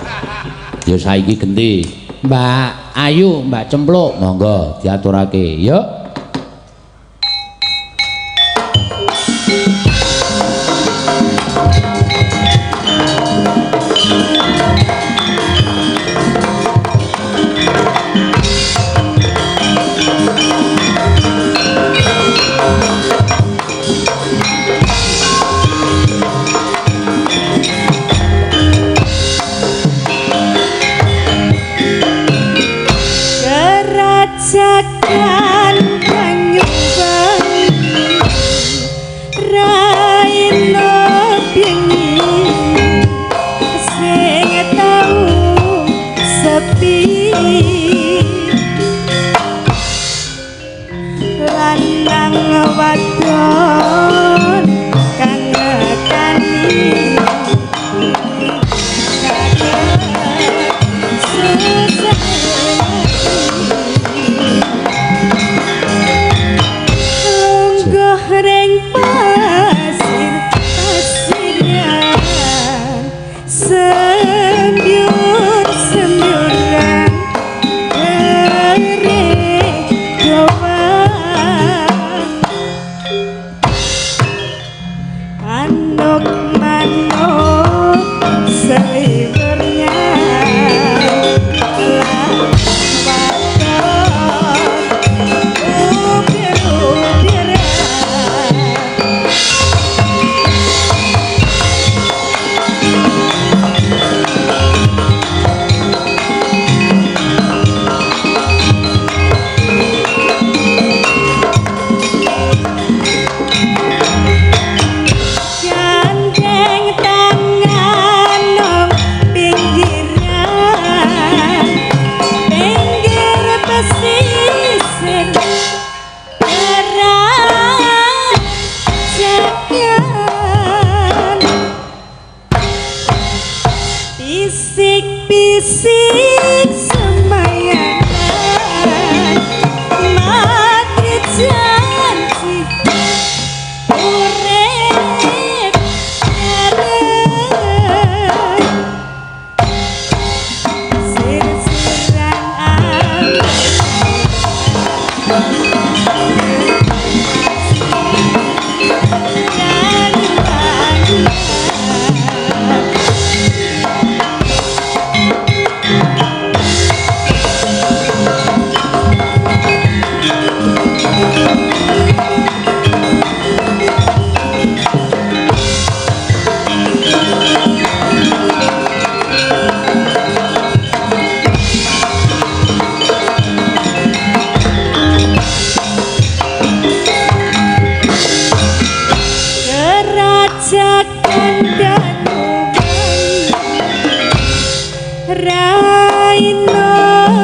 Ya saiki genti. Mbak Ayu, Mbak Cempluk, monggo diaturake. Yuk. Kerajakan banyu bengi raina bengi sing tau sepi lanang wadon kang nekani susah. Lungguh ring pasir pasirian sembyur sembyuran kere dawa manuk manuk seliwernya lan wadon ubir-ubiran. Gandeng tangan nang pinggiran, pinggir pesisir kerajakan. Bisik-bisik semayangan mati janji urip bareng. Sir-siran ambekan. Kerajakan danu raina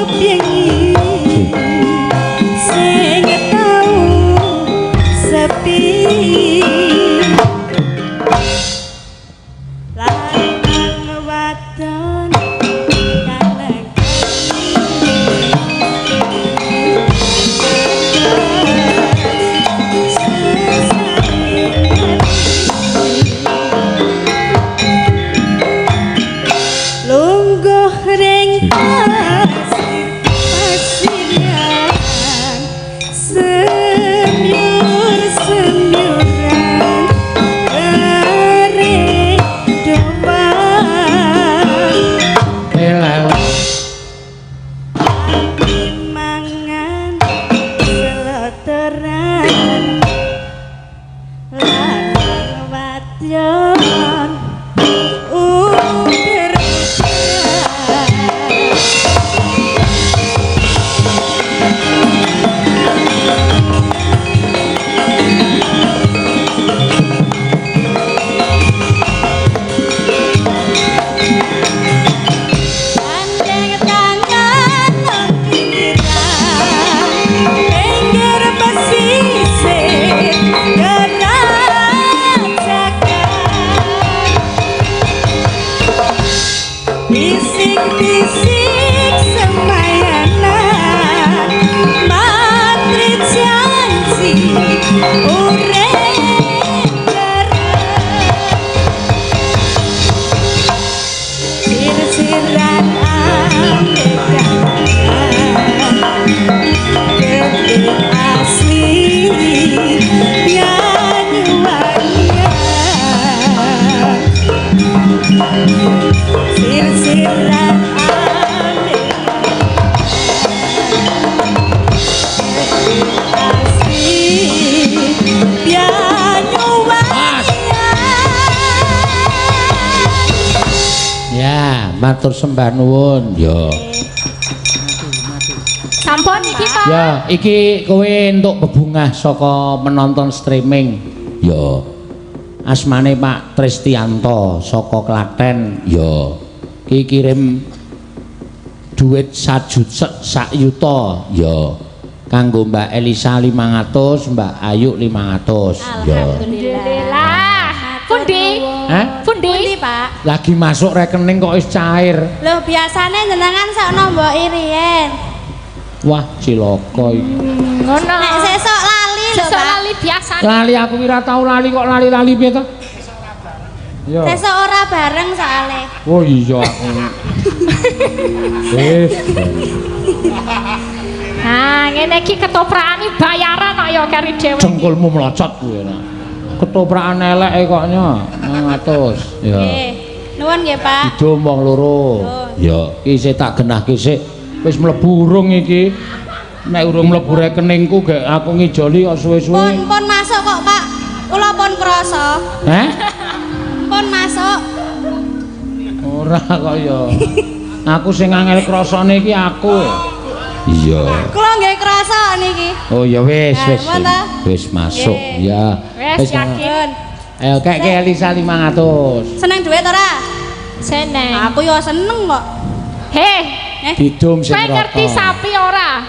bengi sing tau sepi lanang wadon kang lungguh ring pasir pasirian semyur semyuran kere doa mangan seloteran lanang wadon ubir. Gandeng tangan nang pinggiran, pinggir pesisir kerajakan. Bisik-bisik semayanan matri janji urip bareng. Matur sembah nuwun. Ya. Sampun iki, Pak. Ya, iki kowe entuk bebungah saka menonton streaming. Ya. Asmane Pak Tristianto saka Klaten. Ya. Ki kirim duit sak yuta. Ya. Kanggo Mbak Elisa 500, Mbak Ayu 500. Ya. Alhamdulillah. Pundi? Hah? Pundi? Pundi, Pak? Lagi masuk rekening kok wis cair. Loh, biasane jenengan sok nomboki riyen. Wah, cilaka iki. Ngono. Nek sesuk lali lho, Sesuk Pak. lali biasane. Lali aku ora tau lali kok lali-lali piye to? Ya. Sesuk ora bareng soalé. Oh iya aku. Wis. Nah, ngene iki ketoprakane bayaran kok ya kari dhewe. Cengkulmu mlocot kuwi ora. Ketoprakan eleke kok nya 500. Ya. Nggih. Nuwun nggih, Pak. Didom wong loro. Ya. Iki sik tak genahke sik. Wis mlebu urung iki. Nek urung mlebu rekeningku gek aku ngijoli kok suwe-suwe. Pun masuk kok, Pak. Kula pun krasa. Heh? Pun masuk. Ora kok ya. Aku sing angel krasane iki aku. Iya. Kula nggih krasa niki. Oh ya wis wis. Wis masuk ya. Wis yakin. Ayo keke Elisa 500. Seneng duit ora? Seneng. Aku ya seneng kok. Heh, Didum sing kowe ngerti sapi ora?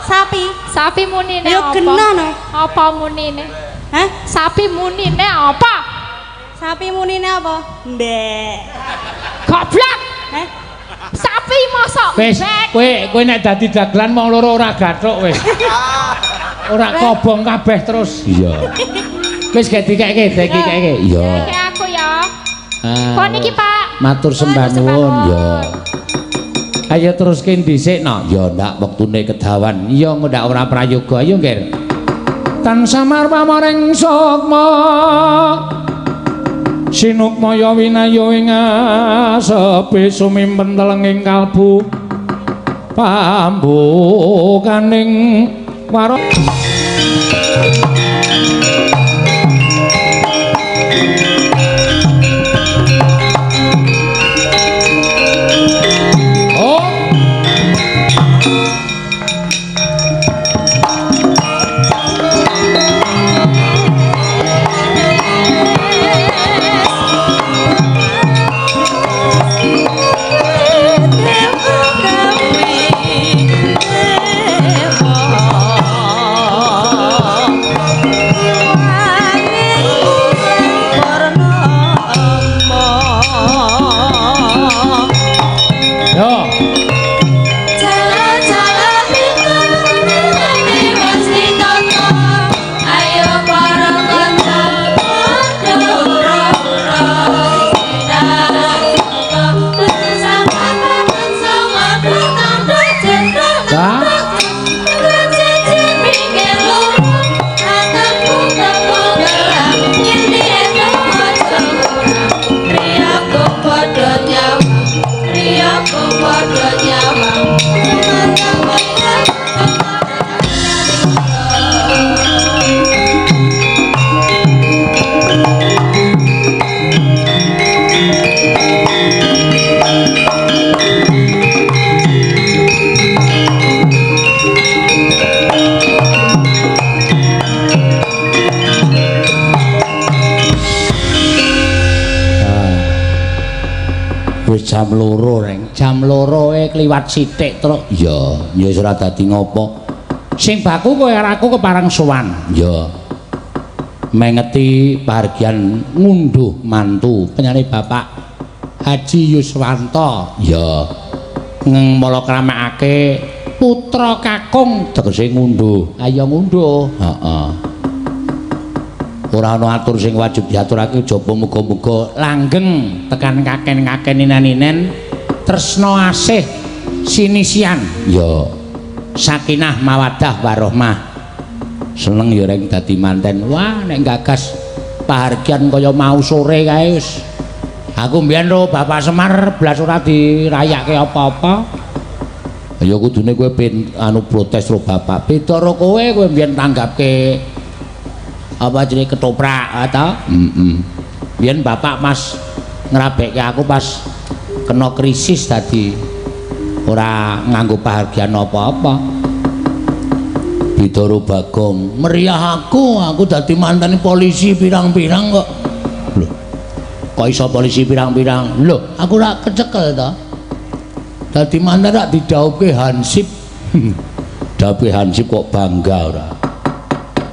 Sapi. Sapi munine Ya apa? genah no. Apa munine? Hah? Sapi munine apa? Sapi munine apa? Mbek. Goblok. Heh? Sapi mosok Wis, mbek. kowe nek dadi dagelan wong loro ora gathuk wis. Ora kobong kabeh terus. Iya. Wis gek dikeke, dikeke. Iya. Keke aku ya. Ah, Kon iki, Pak. Matur sembah nuwun. Ya. Ayo teruske dhisik no. Ya ndak wektune kedawan. Iya engko ndak ora prayoga. Ayo Ngger. Tan samar pamoring sukma. Sinukmaya winayo ing asepi sumimpen telenging kalbu. Pambukaning waro. Oh. Yo. Wis jam 2 reng. Jam 2 e kliwat sithik, Truk. Ya, ya wis ora dadi ngopo. Sing baku kowe karo aku kepareng sowan. Ya. Mengeti pahargyan ngunduh mantu penyane Bapak Haji Yuswanto. Ya. Ngmala kramakake putra kakung tegese ngunduh. Ayo ngunduh. Heeh. Ora ana atur sing wajib diaturake jaba muga-muga langgeng tekan kaken-kaken ninen-ninen tresna asih sinisian. Ya. Sakinah mawaddah warohmah. Seneng ya reng dadi manten. Wah, nek gagas pahargyan kaya mau sore kae wis. Aku mbiyen ro Bapak Semar blas ora dirayake apa-apa. Ya kudune kowe ben anu protes ro bapak. Beda ro kowe, kowe mbiyen tanggapke apa jenenge ketoprak ta? Heeh. Biyen bapak mas ngrabekke aku pas Kena krisis dadi ora nganggo pahargyan apa-apa. Bidara Bagong, meriah aku dadi mantan polisi pirang-pirang kok. Lho. Kok iso polisi pirang-pirang? Lho, aku ora kecekel to. Dadi mantan rak didhawuhke Hansip. Dawuhke Hansip kok bangga ora.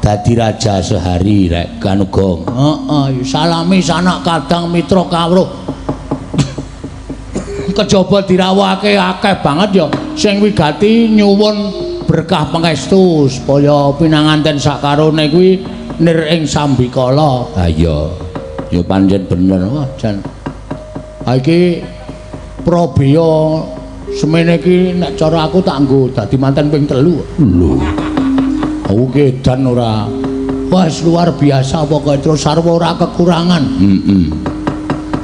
Dadi raja sehari rek Kanugong. Heeh, salami sanak kadang mitra kawruh. Kejaba dirawuhake akeh banget ya sing wigati nyuwun berkah pangestu supaya pinanganten sakarone kuwi nir ing sambikala. Ha iya. Ya pancen bener. Wah, jan. Ha iki Probaya semene iki nek cara aku tak nggo dadi manten ping 3. Lho. Aku ki edan ora. Wah, luar biasa pokoke terus sarwa ora kekurangan. Heeh.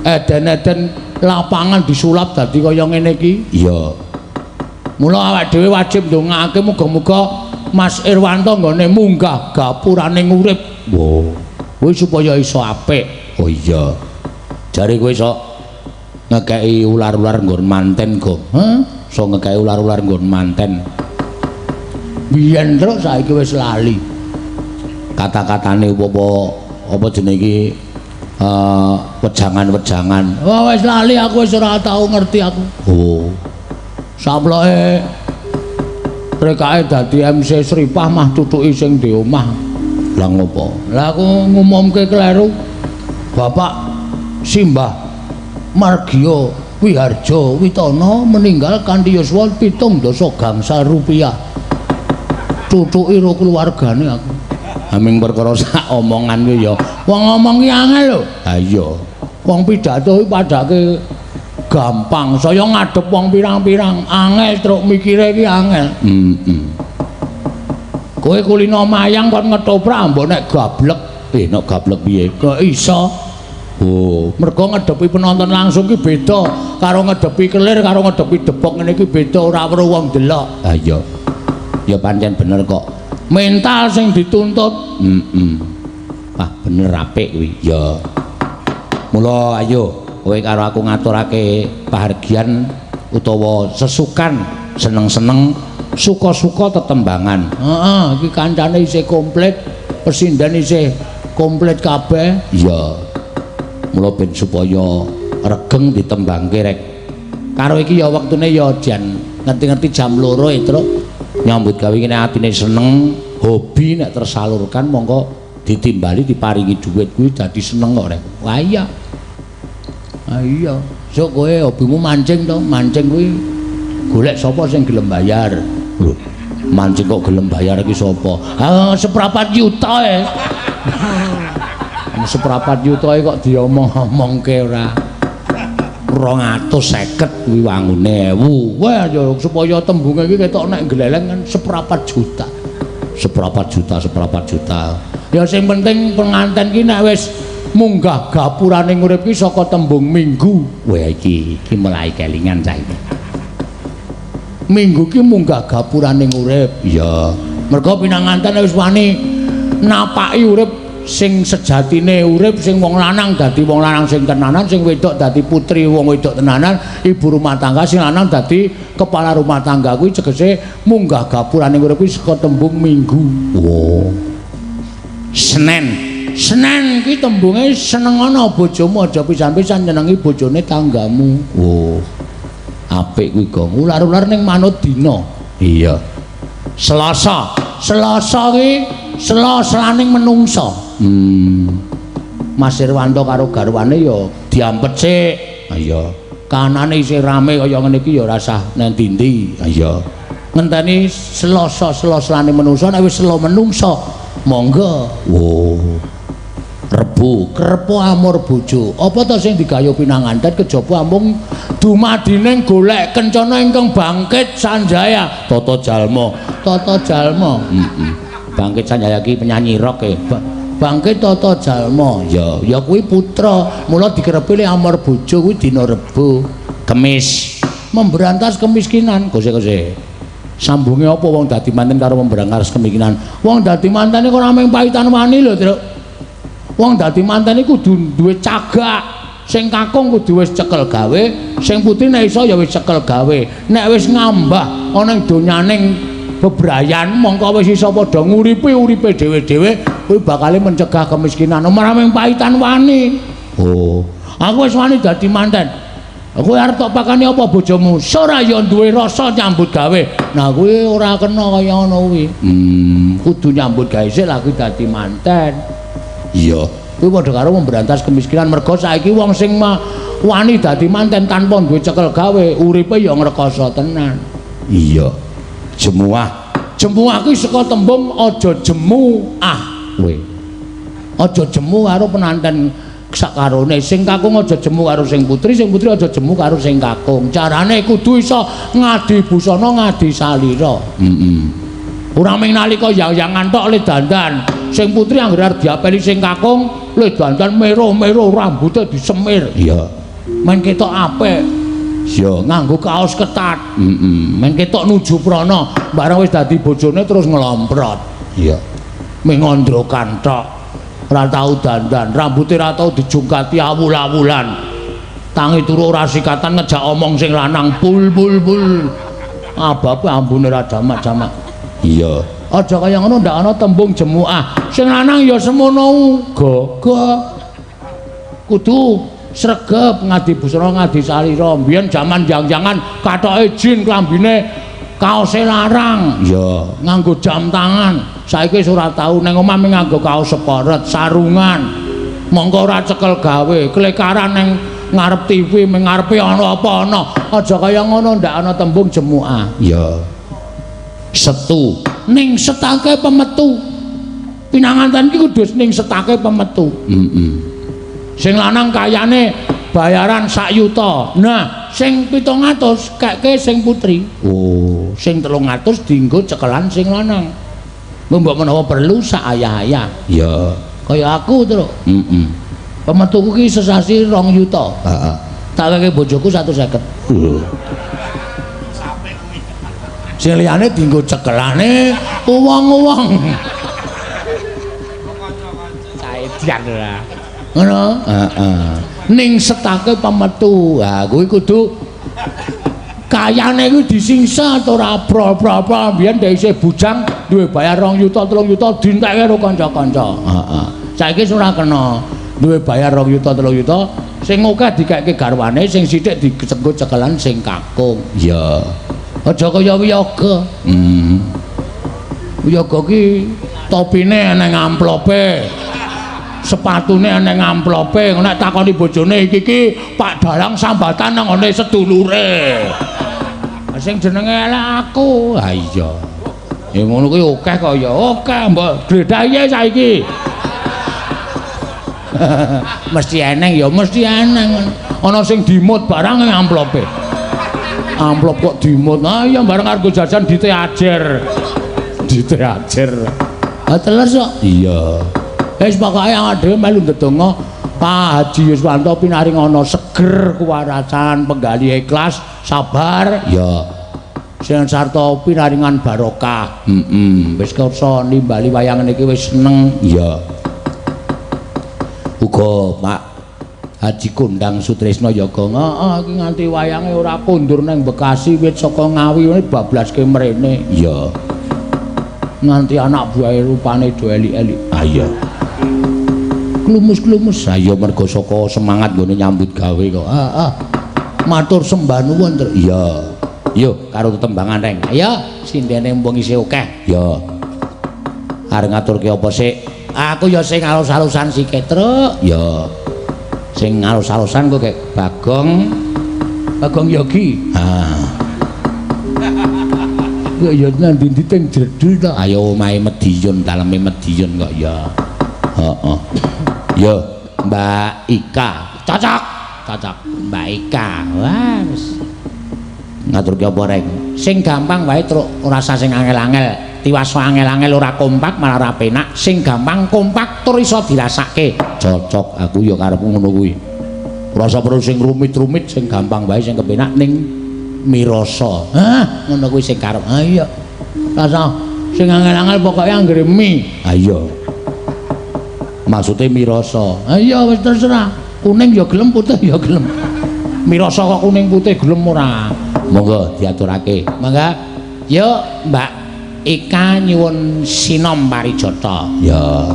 Eden-eden lapangan disulap dadi kaya ngene iki. Iya. Mula awake dhewe wajib ndongakake muga-muga Mas Irwanto nggone munggah gapurane urip. Wo. Kuwi supaya iso apik. Oh iya. Jare kowe iso ngekeki ular-ular nggon manten, Gong. Heh? Iso ngekeki ular-ular nggon manten. Biyen truk saiki wis lali. Kata-katane apa apa jenenge iki wejangan-wejangan. Wah wis lali aku wis ora tau ngerti aku. Oh. Saploke rekake dadi MC Sripah mah tutuki sing di omah. Lah ngopo? Lah aku ngumumke kleru. Bapak Simbah Margiyo Wiharjo Witono meninggal kanthi yuswa 7 gangsal rupiah. Tutuki ro keluargane aku. Aming perkara sak omongan kuwi ya. Wong ngomong ki angel lho. Ha iya. Wong pidato kuwi padake gampang, saya ngadep wong pirang-pirang, angel truk mikire iki angel. Heeh. Kowe kulino mayang kon ngetoprak mbok nek gablek. Nek gablek piye? Kok iso? Oh, mergo ngedepi penonton langsung ki beda karo ngedepi kelir karo ngedepi debok ngene iki beda, ora weruh wong delok. Ha iya. Ya pancen bener kok. Mental sing dituntut. Heeh. Wah, bener apik kuwi. Ya. Mula ayo kowe karo aku ngaturake pahargyan utawa sesukan seneng-seneng suka-suka tetembangan. Heeh, iki kancane isih komplit, pesinden isih komplit kabeh. Iya. Mula ben supaya regeng ditembangke rek. Karo iki ya wektune ya jan ngerti-ngerti jam 2 e, Truk. Nyambut gawe ngene atine seneng, hobi nek tersalurkan mongko ditimbali diparingi dhuwit kuwi dadi seneng kok rek. Wah iya. Ah iya, sok kowe hobimu mancing to, mancing kuwi golek sapa sing gelem bayar. Lho, mancing kok gelem bayar iki sapa? Ah, 1/4 yuta e. 1/4 yuta e kok diomong-omongke ora. 250 kuwi wangune 1000. Wah ya supaya tembunge iki ketok nek gleleng kan 1/4 juta. 1/4 juta, 1/4 juta. Ya sing penting penganten ki nek wis munggah gapurane urip ki saka tembung minggu. Wah iki iki mulai kelingan cah iki. Minggu ki munggah gapurane urip. Iya. Mergo pinanganten wis wani napaki urip sing sejatine urip, sing wong lanang dadi wong lanang sing tenanan, sing wedok dadi putri wong wedok tenanan, ibu rumah tangga sing lanang dadi kepala rumah tangga kuwi tegese munggah gapurane urip kuwi saka tembung minggu. Oh. Senen. Senen ki tembunge senengana bojomu, aja pisan-pisan nyenengi bojone tanggamu. Oh. Apik kuwi, Gong. Ular-ular ning manut dina. Iya. Selasa. Selasa ki sela-selaning menungsa. Mas Irwanto karo garwane ya diampet sik. Ha iya. Kanane isih rame kaya ngene iki ya ora usah nang ndi-ndi. Ha iya. Ngenteni Selasa sela-selane menungsa, nek wis sela menungsa monggo. Oh. Rebo, krepo amur bojo. Apa to sing digayuh pinanganten kejaba amung dumadining golek kencana ingkang bangkit sanjaya. Tata Jalma. Tata Jalma. Heeh. Bangkit Sanjaya ki penyanyi rock e. Bangkit Tata Jalma. Ya, ya kuwi putra. Mula dikerepi le amur bojo kuwi dina Rebo. Kemis. Memberantas kemiskinan. Kose-kose. Sambunge apa wong dadi manten karo memberantas kemiskinan? Wong dadi manten iku ora mung paitan wani lho, Truk. Wong dadi manten iku kudu duwe cagak. Sing kakung kudu wis cekel gawe, sing putri nek iso ya wis cekel gawe. Nek wis ngambah ana ing donyaning bebrayan mongko wis iso padha nguripi uripe dhewe-dhewe, kuwi bakale mencegah kemiskinan. Ora mung paitan wani. Oh, aku wis wani dadi manten. Kowe arep tok pakani apa bojomu? Ora ya duwe rasa nyambut gawe. Nah kuwi ora kena kaya ngono kuwi. Kudu nyambut gawe sik lagi dadi manten. Iya. Kuwi padha karo memberantas kemiskinan mergo saiki wong sing wani dadi manten tanpa duwe cekel gawe, uripe ya ngrekoso tenan. Iya. Jemuah. Jemuah kuwi saka tembung aja jemu ah kowe. Aja jemu karo penanten sakarone, sing kakung aja jemu karo sing putri, sing putri aja jemu karo sing kakung. Carane kudu iso ngadi busana, ngadi salira. Heeh. Ora mung nalika yang-yangan tok le dandan. Sing putri anggere arep diapeli sing kakung, le dandan mero-mero rambute disemir. Iya. Men ketok apik. Iya, nganggo kaos ketat. Heeh. Men ketok nuju prana, bareng wis dadi bojone terus nglomprot. Iya. Ming ngondrokan tok. Ora tau dandan, rambute ora tau dijungkati awul-awulan. Tangi turu ora sikatan ngejak omong sing lanang pul pul pul. Ababe ambune ora jamak-jamak. Iya. Aja kaya ngono ndak ana tembung jemuah. Sing lanang ya semono uga. Kudu sregep ngadi busana ngadi salira. Mbiyen jaman jang-jangan kathoke jin klambine kaose larang. Iya. Nganggo jam tangan. Saiki wis ora tau ning omah mung nganggo kaos seporet, sarungan. Mongko ora cekel gawe, klekaran ning ngarep TV, ming ngarepe ana apa ana. Aja kaya ngono ndak ana tembung jemuah. Iya. Setu ning setake pemetu. Pinanganten iki kudu ning setake pemetu. Heeh. Sing lanang kayane bayaran sak yuta. Nah, sing 700 keke sing putri. Oh, sing 300 dienggo cekelan sing lanang. Mbok menawa perlu sak ayah-ayah. Iya. Kaya aku, Truk. Heeh. Pemetuku ki sesasi 2 yuta. Heeh. Tak keke bojoku 150. Sing liyane dienggo cekelane wong-wong. Saedian ora. Ngono? Heeh. Ning setake pemetu. Ha kuwi kudu kayane kuwi disingset ora pro-pro-pro. Biyen dhek isih bujang duwe bayar 2 yuta 3 yuta dintekke karo kanca-kanca. Heeh. Saiki wis ora kena. Duwe bayar 2 yuta 3 yuta sing akeh dikeke garwane, sing sithik dicenggo cekelan sing kakung. Iya. Aja kaya wiyaga. Wiyaga ki topine eneng amplope. Sepatune eneng amplope. Nek takoni bojone iki ki Pak Dalang sambatan nang ngene sedulure. Sing jenenge elek aku. Ha iya. Ya ngono kuwi akeh kok ya. Akeh mbok gledah piye saiki. Mesti eneng ya, mesti eneng. Ana sing dimut barang ning amplope. Amplop kok dimut. Ah iya bareng arep jajan diteajer. Diteajer. Ha teles kok. Iya. Wis pokoke awake dhewe melu ndedonga Pak Haji Yuswanto pinaring ana seger kuwarasan, penggalih ikhlas, sabar. Iya. Sing sarta pinaringan barokah. Heeh. Wis kersa nimbali wayang niki wis seneng. Iya. Uga Pak Haji Kondang Sutrisno Yoga. Heeh, iki nganti wayange ora kondur nang Bekasi wit saka Ngawi ngene bablaske mrene. Iya. Nganti anak buahe rupane do elik-elik. Ah iya. Klumus-klumus. Ah iya mergo saka semangat nggone nyambut gawe kok. Heeh. Matur sembah nuwun, Tru. Iya. Yo karo tetembangan reng. Ayo, sindene mumpung isih akeh. Iya. Arep ngaturke apa sik? Aku ya sing alus-alusan sithik, Truk. Iya. Sing alus-alusan kok kayak Bagong. Bagong Yogi. Ah. Kok ya nang ndi teng jredul to? Ayo omahe Mediun, daleme Mediun kok ya. Heeh. Yo, Mbak Ika. Cocok. Cocok. Mbak Ika. Wah, wis. Ngaturke apa reng? Sing gampang wae, Truk, ora usah sing angel-angel. Tiwas angel-angel ora kompak malah ora penak. Sing gampang kompak tur iso dirasake. Cocok aku ya karepku ngono kuwi. Ora usah perlu sing rumit-rumit, sing gampang wae sing kepenak ning mirasa. Hah, ngono kuwi sing karep. Ha iya. Rasa sing angel-angel pokoke anggere mi. Ha iya. Maksude mirasa. Ha iya wis terserah. Kuning ya gelem, putih ya gelem. Mirasa kok kuning putih gelem ora? Monggo diaturake. Mangga. Yo Mbak Ika nyuwun sinom parijata. Ya.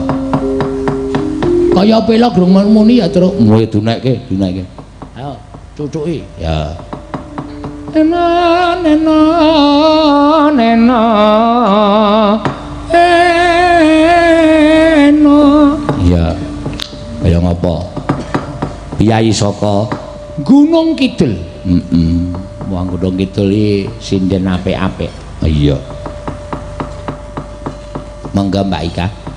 Kaya pelok grung muni ya, Truk. Kowe dunekke, dunekke. Ayo, cucuki. Ya. Ena nena nena ena. Iya. Kaya ngapa? Piyai saka Gunung Kidul. Heeh. Wong Gunung Kidul iki sinden apik-apik. Iya. Monggo Mbak Ika.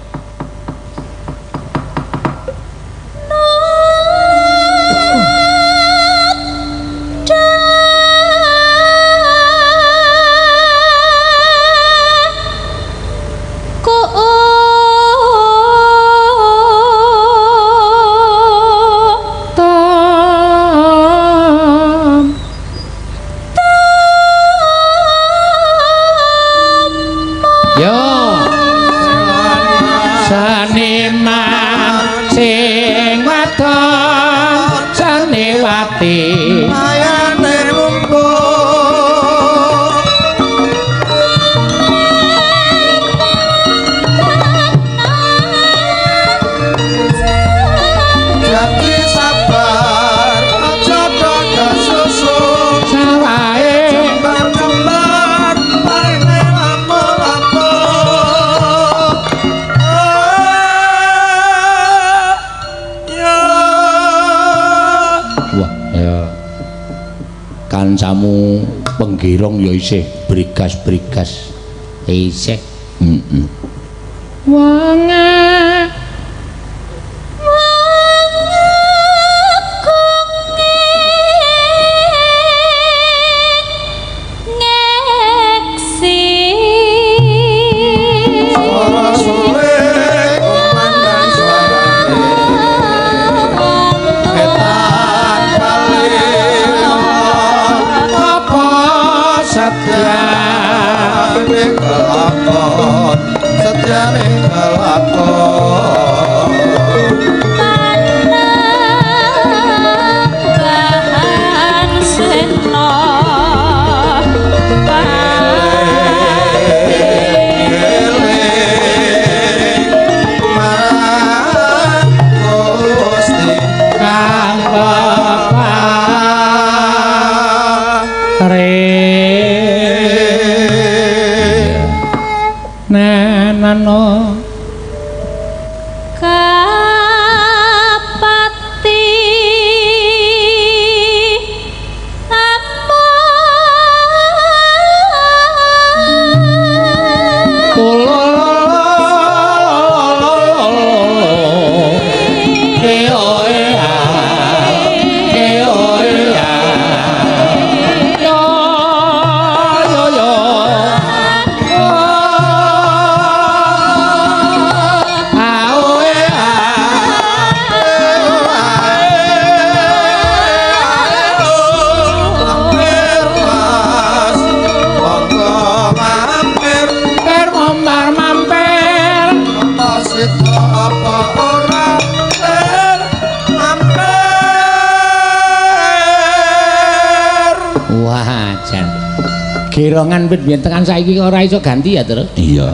Tam. Yo. Seniman sing wadon seniwati. Mayane lumpuh. Jati sabar aja kesusu. Sawahe Kembar-kembar parene lapo-lapo. Ya. Wah, ya. Kancamu penggirong ya isih brigas-brigas. Isih. Heeh. Wonge Ngeksi. Ora suwe kumandang suarane. Ketan balik apa setyane kelakon, setyane kelakon. Panembahan Sena Eling marang Gusti kang pepare nenano Kapati amor. Mampir mas, monggo mampir. Apa sida apa ora mampir mampir. Wah, jan. Gerongan wit biyen tekan saiki kok ora iso ganti ya, Tru? Iya.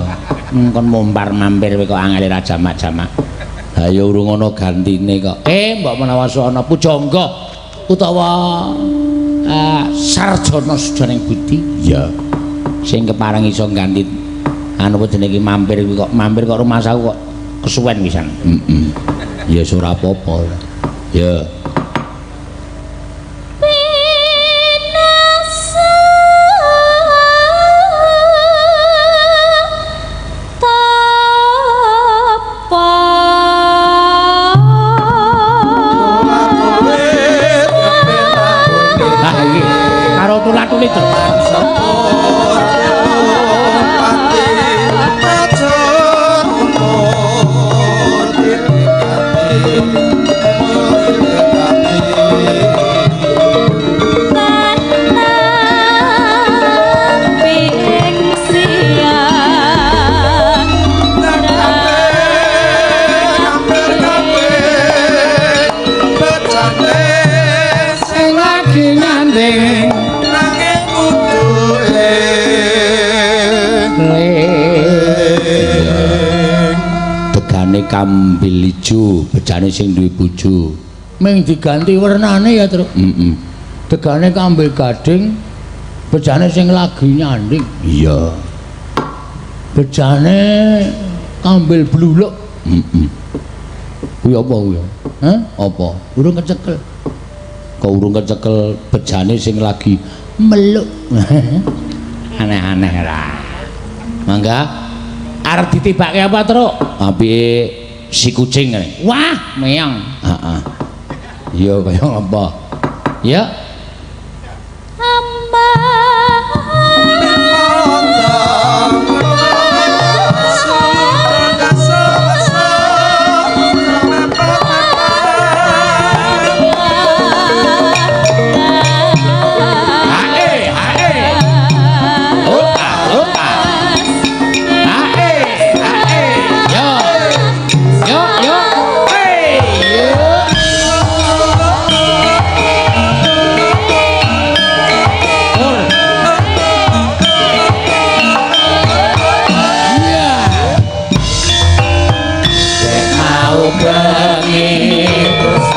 Kon mompar mampir kowe kok angele ra jamak-jamak. Ha ya urung ana gantine kok. Mbok menawa ana pujangga utawa sarjana sejaning budi. Iya. Sing kepareng iso ganti anu apa jenenge mampir kuwi kok mampir kok rumangsaku kok kesuwen pisan. Heeh. Ya wis ora apa-apa. Ya. Pinasa tapa. Ah iki karo tulatuli to. Pati Degane kambil ijo, bejane sing duwe bojo. Ming diganti wernane ya, Truk. Heeh. Degane kambil gading, bejane sing lagi nyanding. Iya. Bejane kambil bluluk. Heeh. Kuwi apa kuwi? Hah? Apa? Urung kecekel. Kok urung kecekel bejane sing lagi meluk. Aneh-aneh ra. Mangga. Arep ditibake apa, Truk? Apike si kucing ngene. Wah, meyang. Heeh. Iya kaya ngapa? Ya. Hae, hae. Oh, ah, oh, ah. Hae, hae. Yo. Yo, yo. Hey, yo. Tur. Iya. Dek mau bengi terus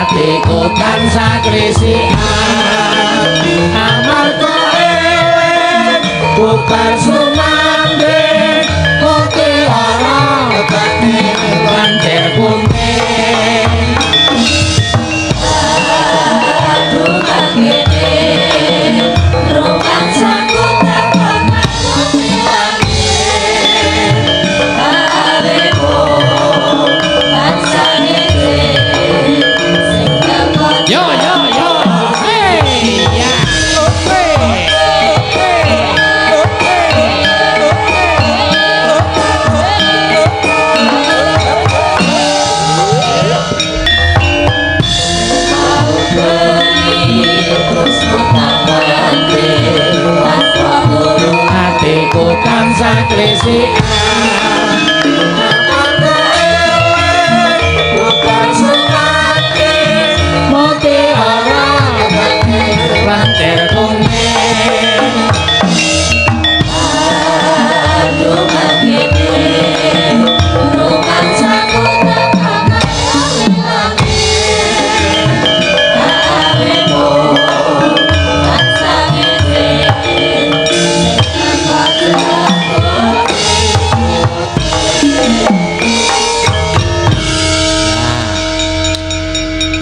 atiku tansah krisikan amarga eling bubar sumandhing putih ora dadi lancir kuning. Yo yo yo. Hey ya. Hey. Atiku tansah krisikan amarga eling bubar sumandhing putih ora dadi lancir kuning.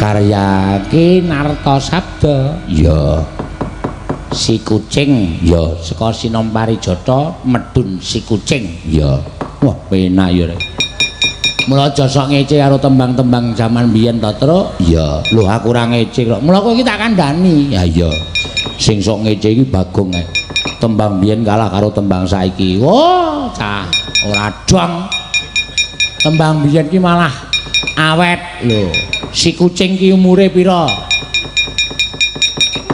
Karya Ki Nartasabda. Ya. Si kucing ya saka Sinom Parijata medun si kucing. Ya. Wah, penak ya rek. Mula aja sok ngece karo tembang-tembang jaman biyen to, Truk. Ya. Lho aku ora ngece kok. Mula kowe iki tak kandhani. Ya iya. Sing sok ngece iki Bagong ae. Tembang biyen kalah karo tembang saiki. Wah, cah ora dong. Tembang biyen ki malah awet lho. Si kucing ki umure pira?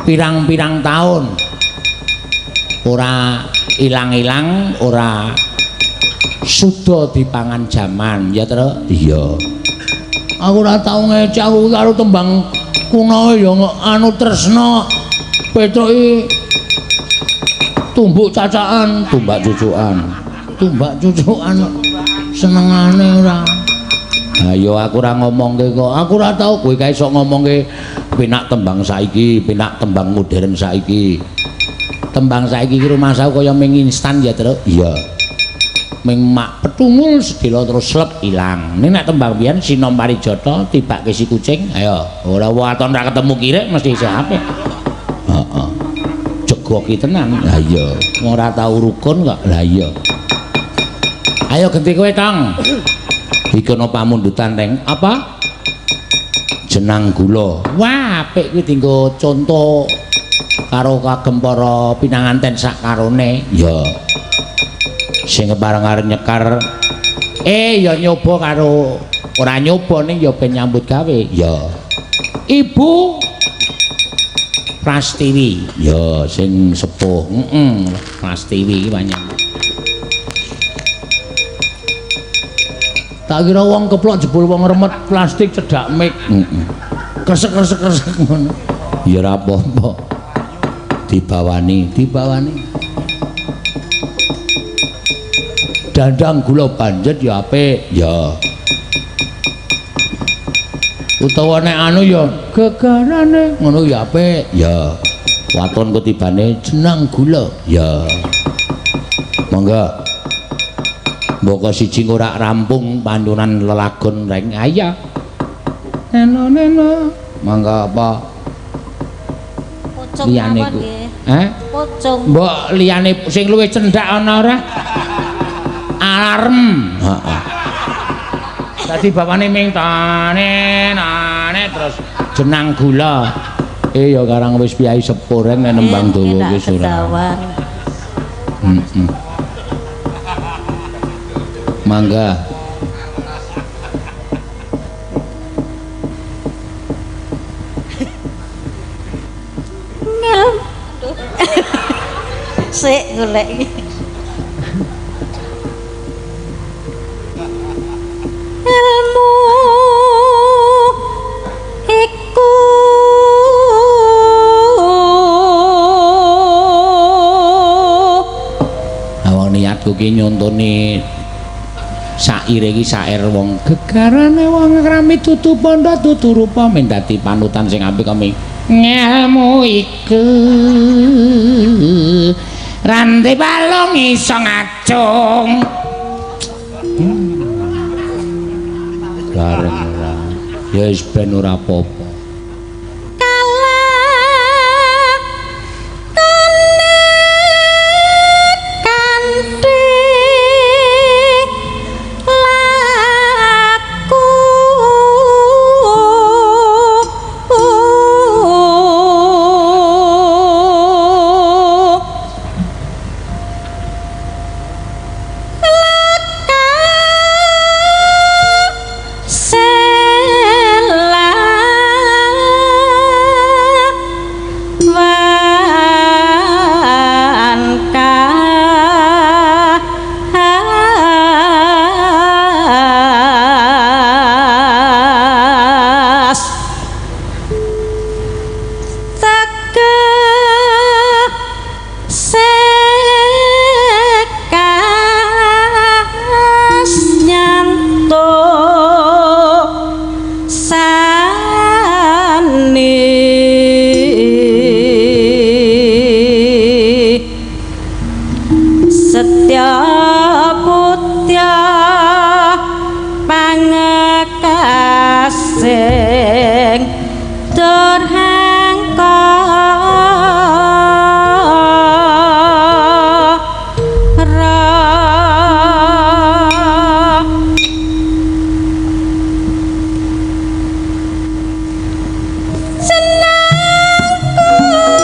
Pirang-pirang taun. Ora ilang-ilang, ora suda dipangan jaman, ya, Truk? Iya. Aku ora tau ngece aku karo tembang kuno ya anu tresna. Petruk iki tumbuk cacakan, tumbak cucukan. Tumbak cucukan senengane ora. Ayo aku ora ngomongke kok. Aku ora tau kowe kae sok ngomongke penak tembang saiki, penak tembang modern saiki. Tembang saiki iki rumangsaku kaya ming instan ya, Truk. Iya. Ming mak petungul sedhela terus slep ilang. Ning nek tembang biyen Sinom Parijata tibake si kucing, ayo ora waton ora ketemu kirek mesti isih apik. Heeh. Jegoki tenan. Lah iya, ora tau rukun kok. Lah iya. Ayo genti kowe, Tong. Iki ana pamundutan reng apa? Jenang gula. Wah, apik kuwi dienggo conto karo kagem para pinanganten sak karone. Ya. Sing kepareng arep nyekar ya nyoba karo ora nyoba ning ya ben nyambut gawe. Ya. Ibu Prastiwi. Ya, sing sepuh. Heeh, Prastiwi iki pancen. Tak kira wong keplok jebul wong remet plastik cedhak mik. Heeh. Kresek-kresek-kresek ngono. Ya ora apa-apa. Dibawani, dibawani. Dandang gula banjet ya apik. Ya. Utawa nek anu ya gegarane ngono ya apik. Ya. Waton ketibane jenang gula. Ya. Monggo. Mboko siji ora rampung pandunan lelagon reng ayah. Neno neno. Monggo apa? Pocong Liyane mawon ku. nggih. Heh? Pocong. Mbok liyane sing luwih cendhak ana ora? Alarm. Heeh. Dadi bapane ming tane nane terus jenang gula. Eh ya karang wis piyai sepuh reng nek nembang dawa wis ora. Heeh. Mangga. Ngel. Sik golek iki. Ilmu iku Awang niatku ki nyontoni saire iki sair wong gegarane wong krami dudu panda dudu rupa men dadi panutan sing apik kami. Ngelmu iku rante balung iso ngacung. Bareng ora. Ya wis ben ora apa-apa. Kanthi laku Selawan kas Sekas nyantuk sani Setya putya pangekasing durhangka Senang kula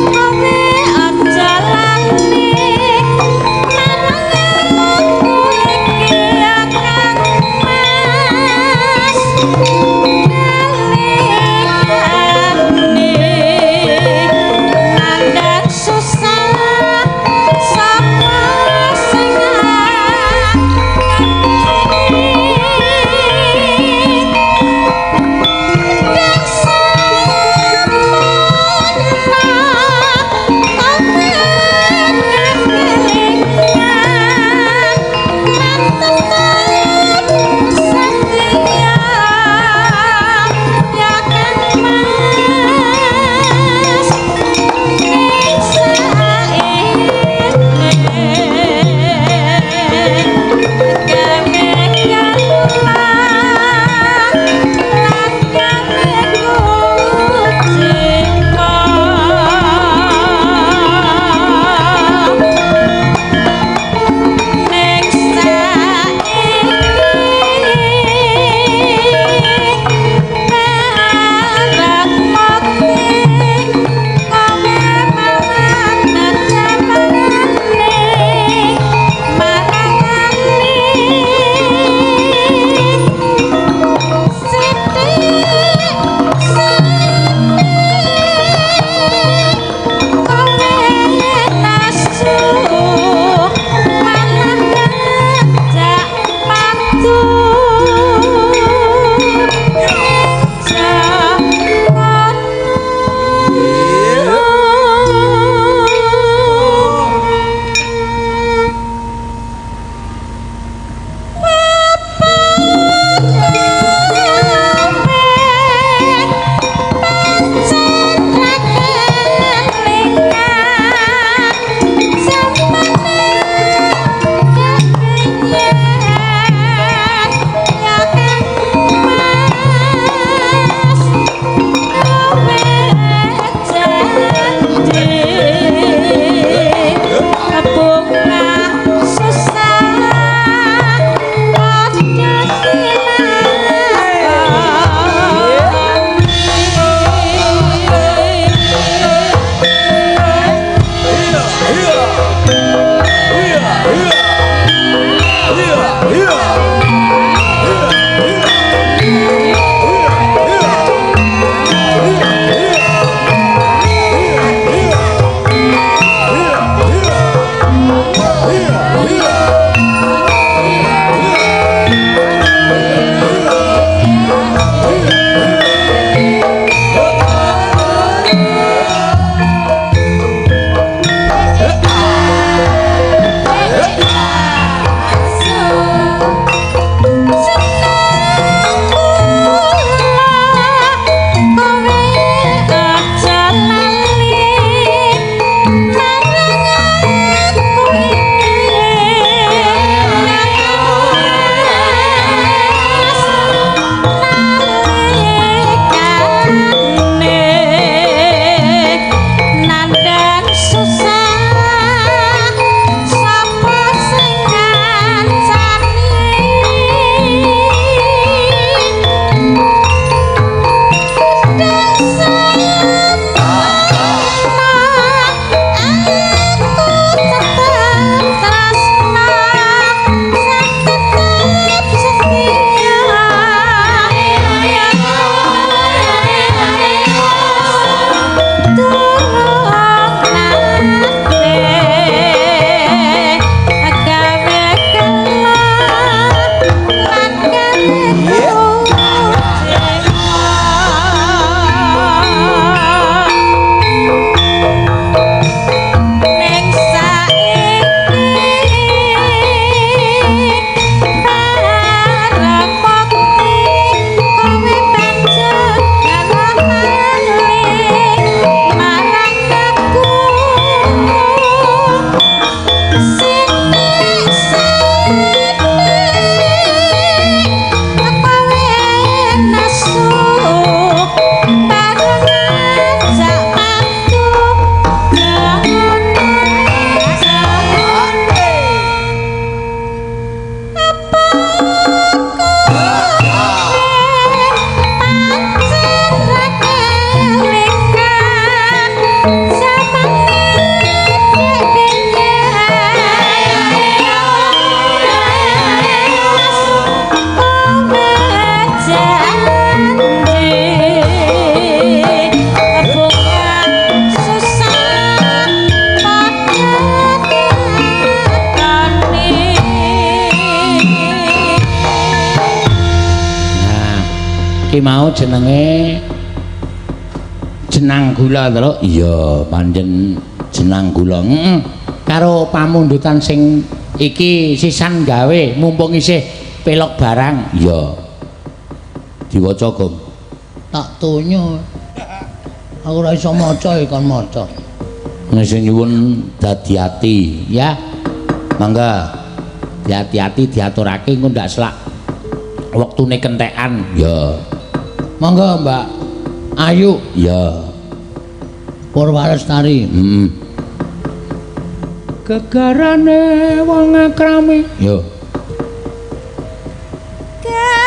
kowe aja lali. Iki mau jenenge jenang gula to. Iya, pancen jenang gula. Heeh. Karo pamundutan sing iki sisan gawe mumpung isih pelok barang. Iya. Diwaca, Gong. Tak tonyo. Aku ora iso maca kon maca. Sing nyuwun dadi ati, ya. Mangga. Diati-ati diaturake engko ndak selak wektune kentekan. Ya. Monggo, Mbak Ayu. Ya. Purwalestari. Heeh. Gegarane wong akrami. Yo. Gegarane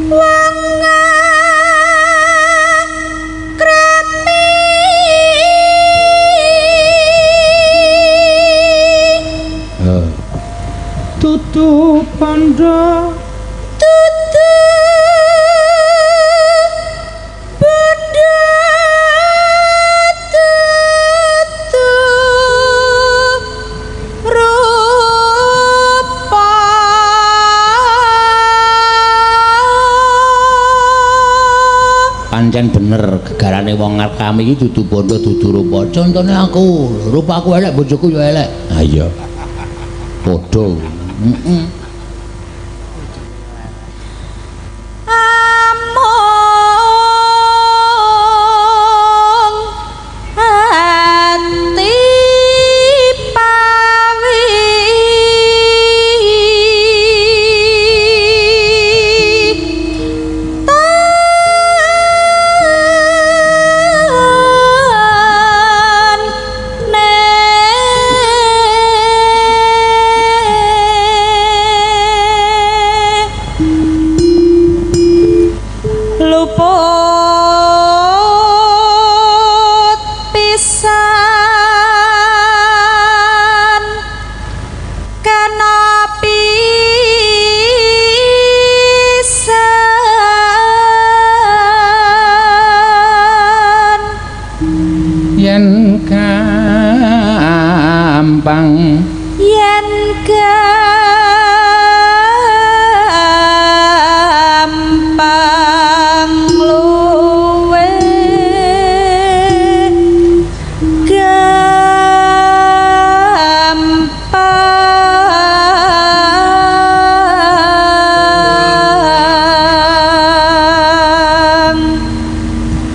wong akrami. Tutu panda tutu panda tutu rupa. Pancen bener gegarane wong akrami iki dudu bondo dudu rupa. Contone aku, rupaku elek, bojoku ya elek. Ha iya. Padha. Heeh. Amung ati pawi tan ning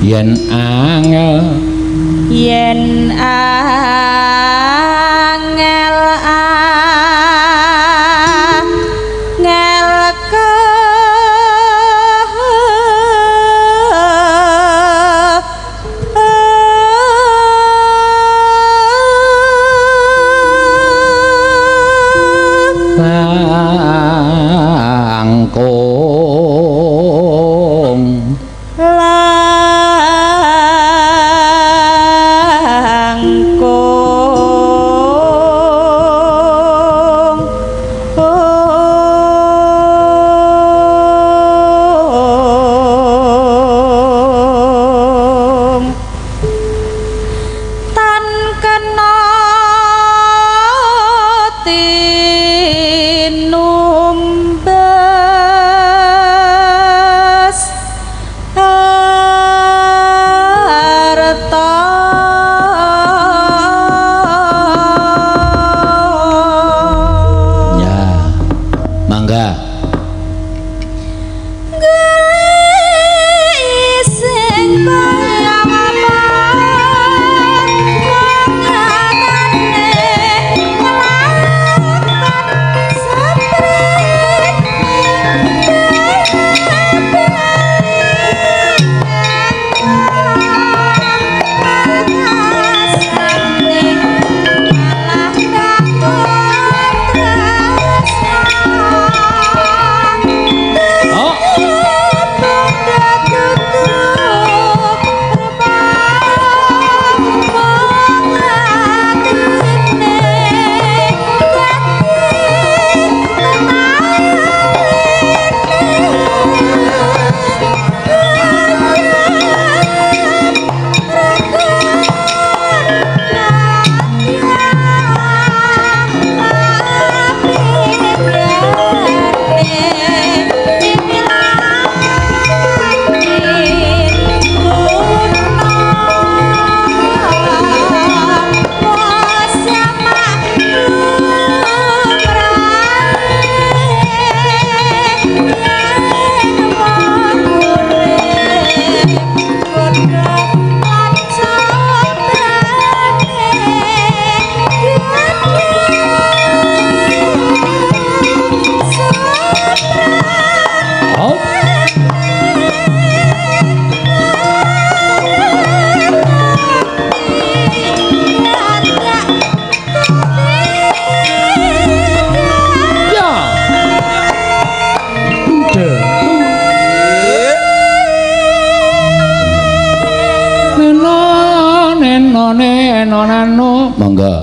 Yen angel, yen angel angel ke langkung langkung tan kena tinumbas harta. Ya, mangga. Sing kaya apa ngatane nglakon seprit. Oh, oh. Ya. Duh. Neno neno neno nano. Mangga.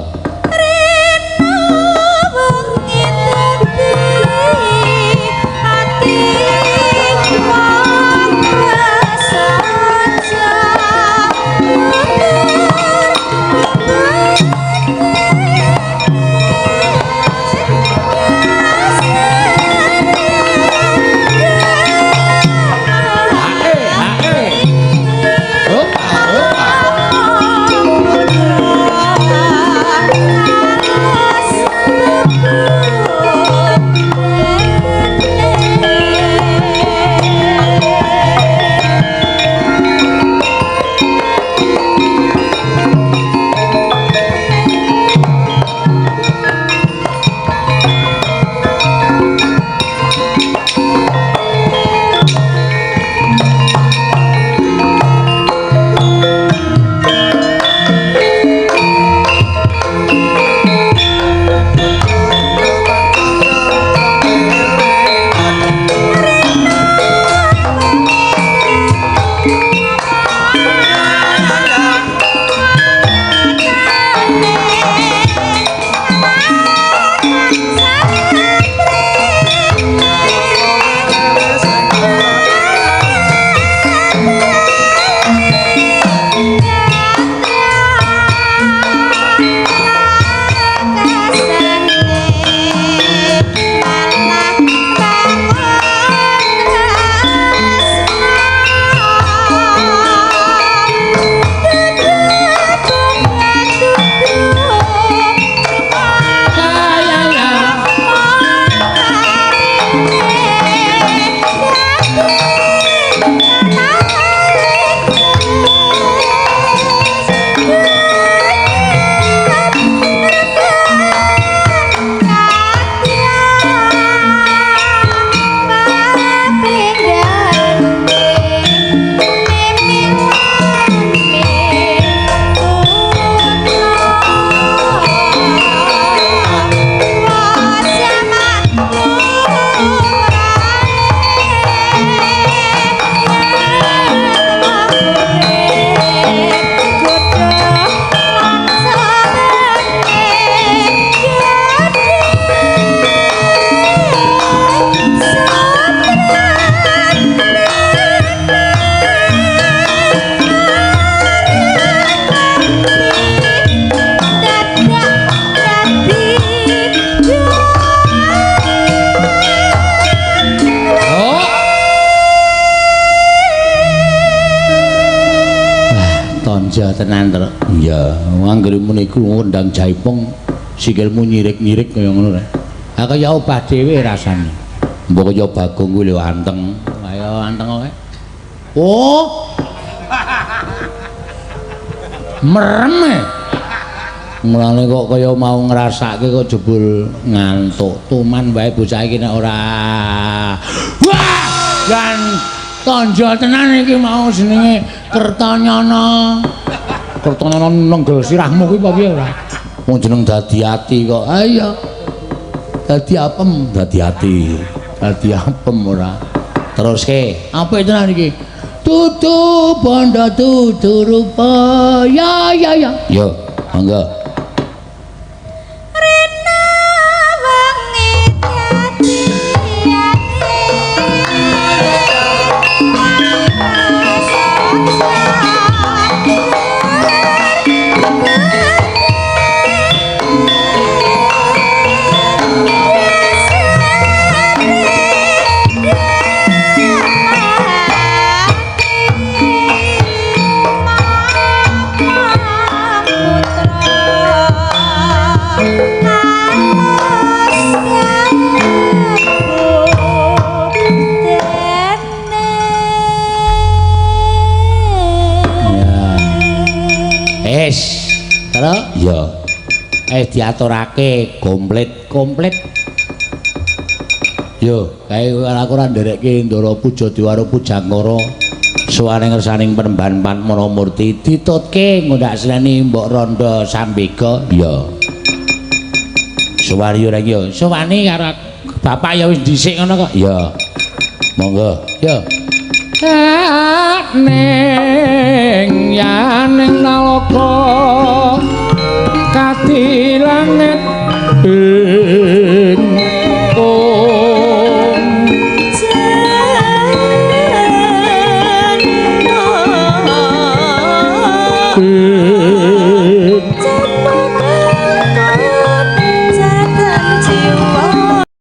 Hae hae. Oh, oh. Tonjo tenan, Truk. Iya, anggere muni krungu kendang jaipong sikilmu nyirik-nyirik kaya ngono rek. Ha kaya obah dhewe rasane. Mbok kaya Bagong kuwi lho anteng. Kaya anteng kowe. Oh. Merem e. Mulane kok kaya mau ngrasake kok jebul ngantuk. Tuman wae bocah iki nek ora. Wah! Jan tonjo tenan iki mau jenenge Kertanyana. Kertanyana nenggel sirahmu kuwi apa piye ora? Wong jeneng dadi ati kok. Ha iya. Dadi apem, dadi ati. Dadi apem ora. Teruske, apik tenan iki. Tutu bondo tutu rupa ya ya ya. Yo, monggo. Rena wengi dadi ati. Es. Terus? Iya. Diaturake komplit komplit. Yo, kae aku ora nderekke Ndara Puja Diwara Pujangkara. Suwane ngersaning penemban Padmanamurti ditutke ngundhak seneni Mbok Rondo Sambega. Iya. Suwari ora iki yo. Suwane karo bapak ya wis dhisik ngono kok. Iya. Monggo. Yo.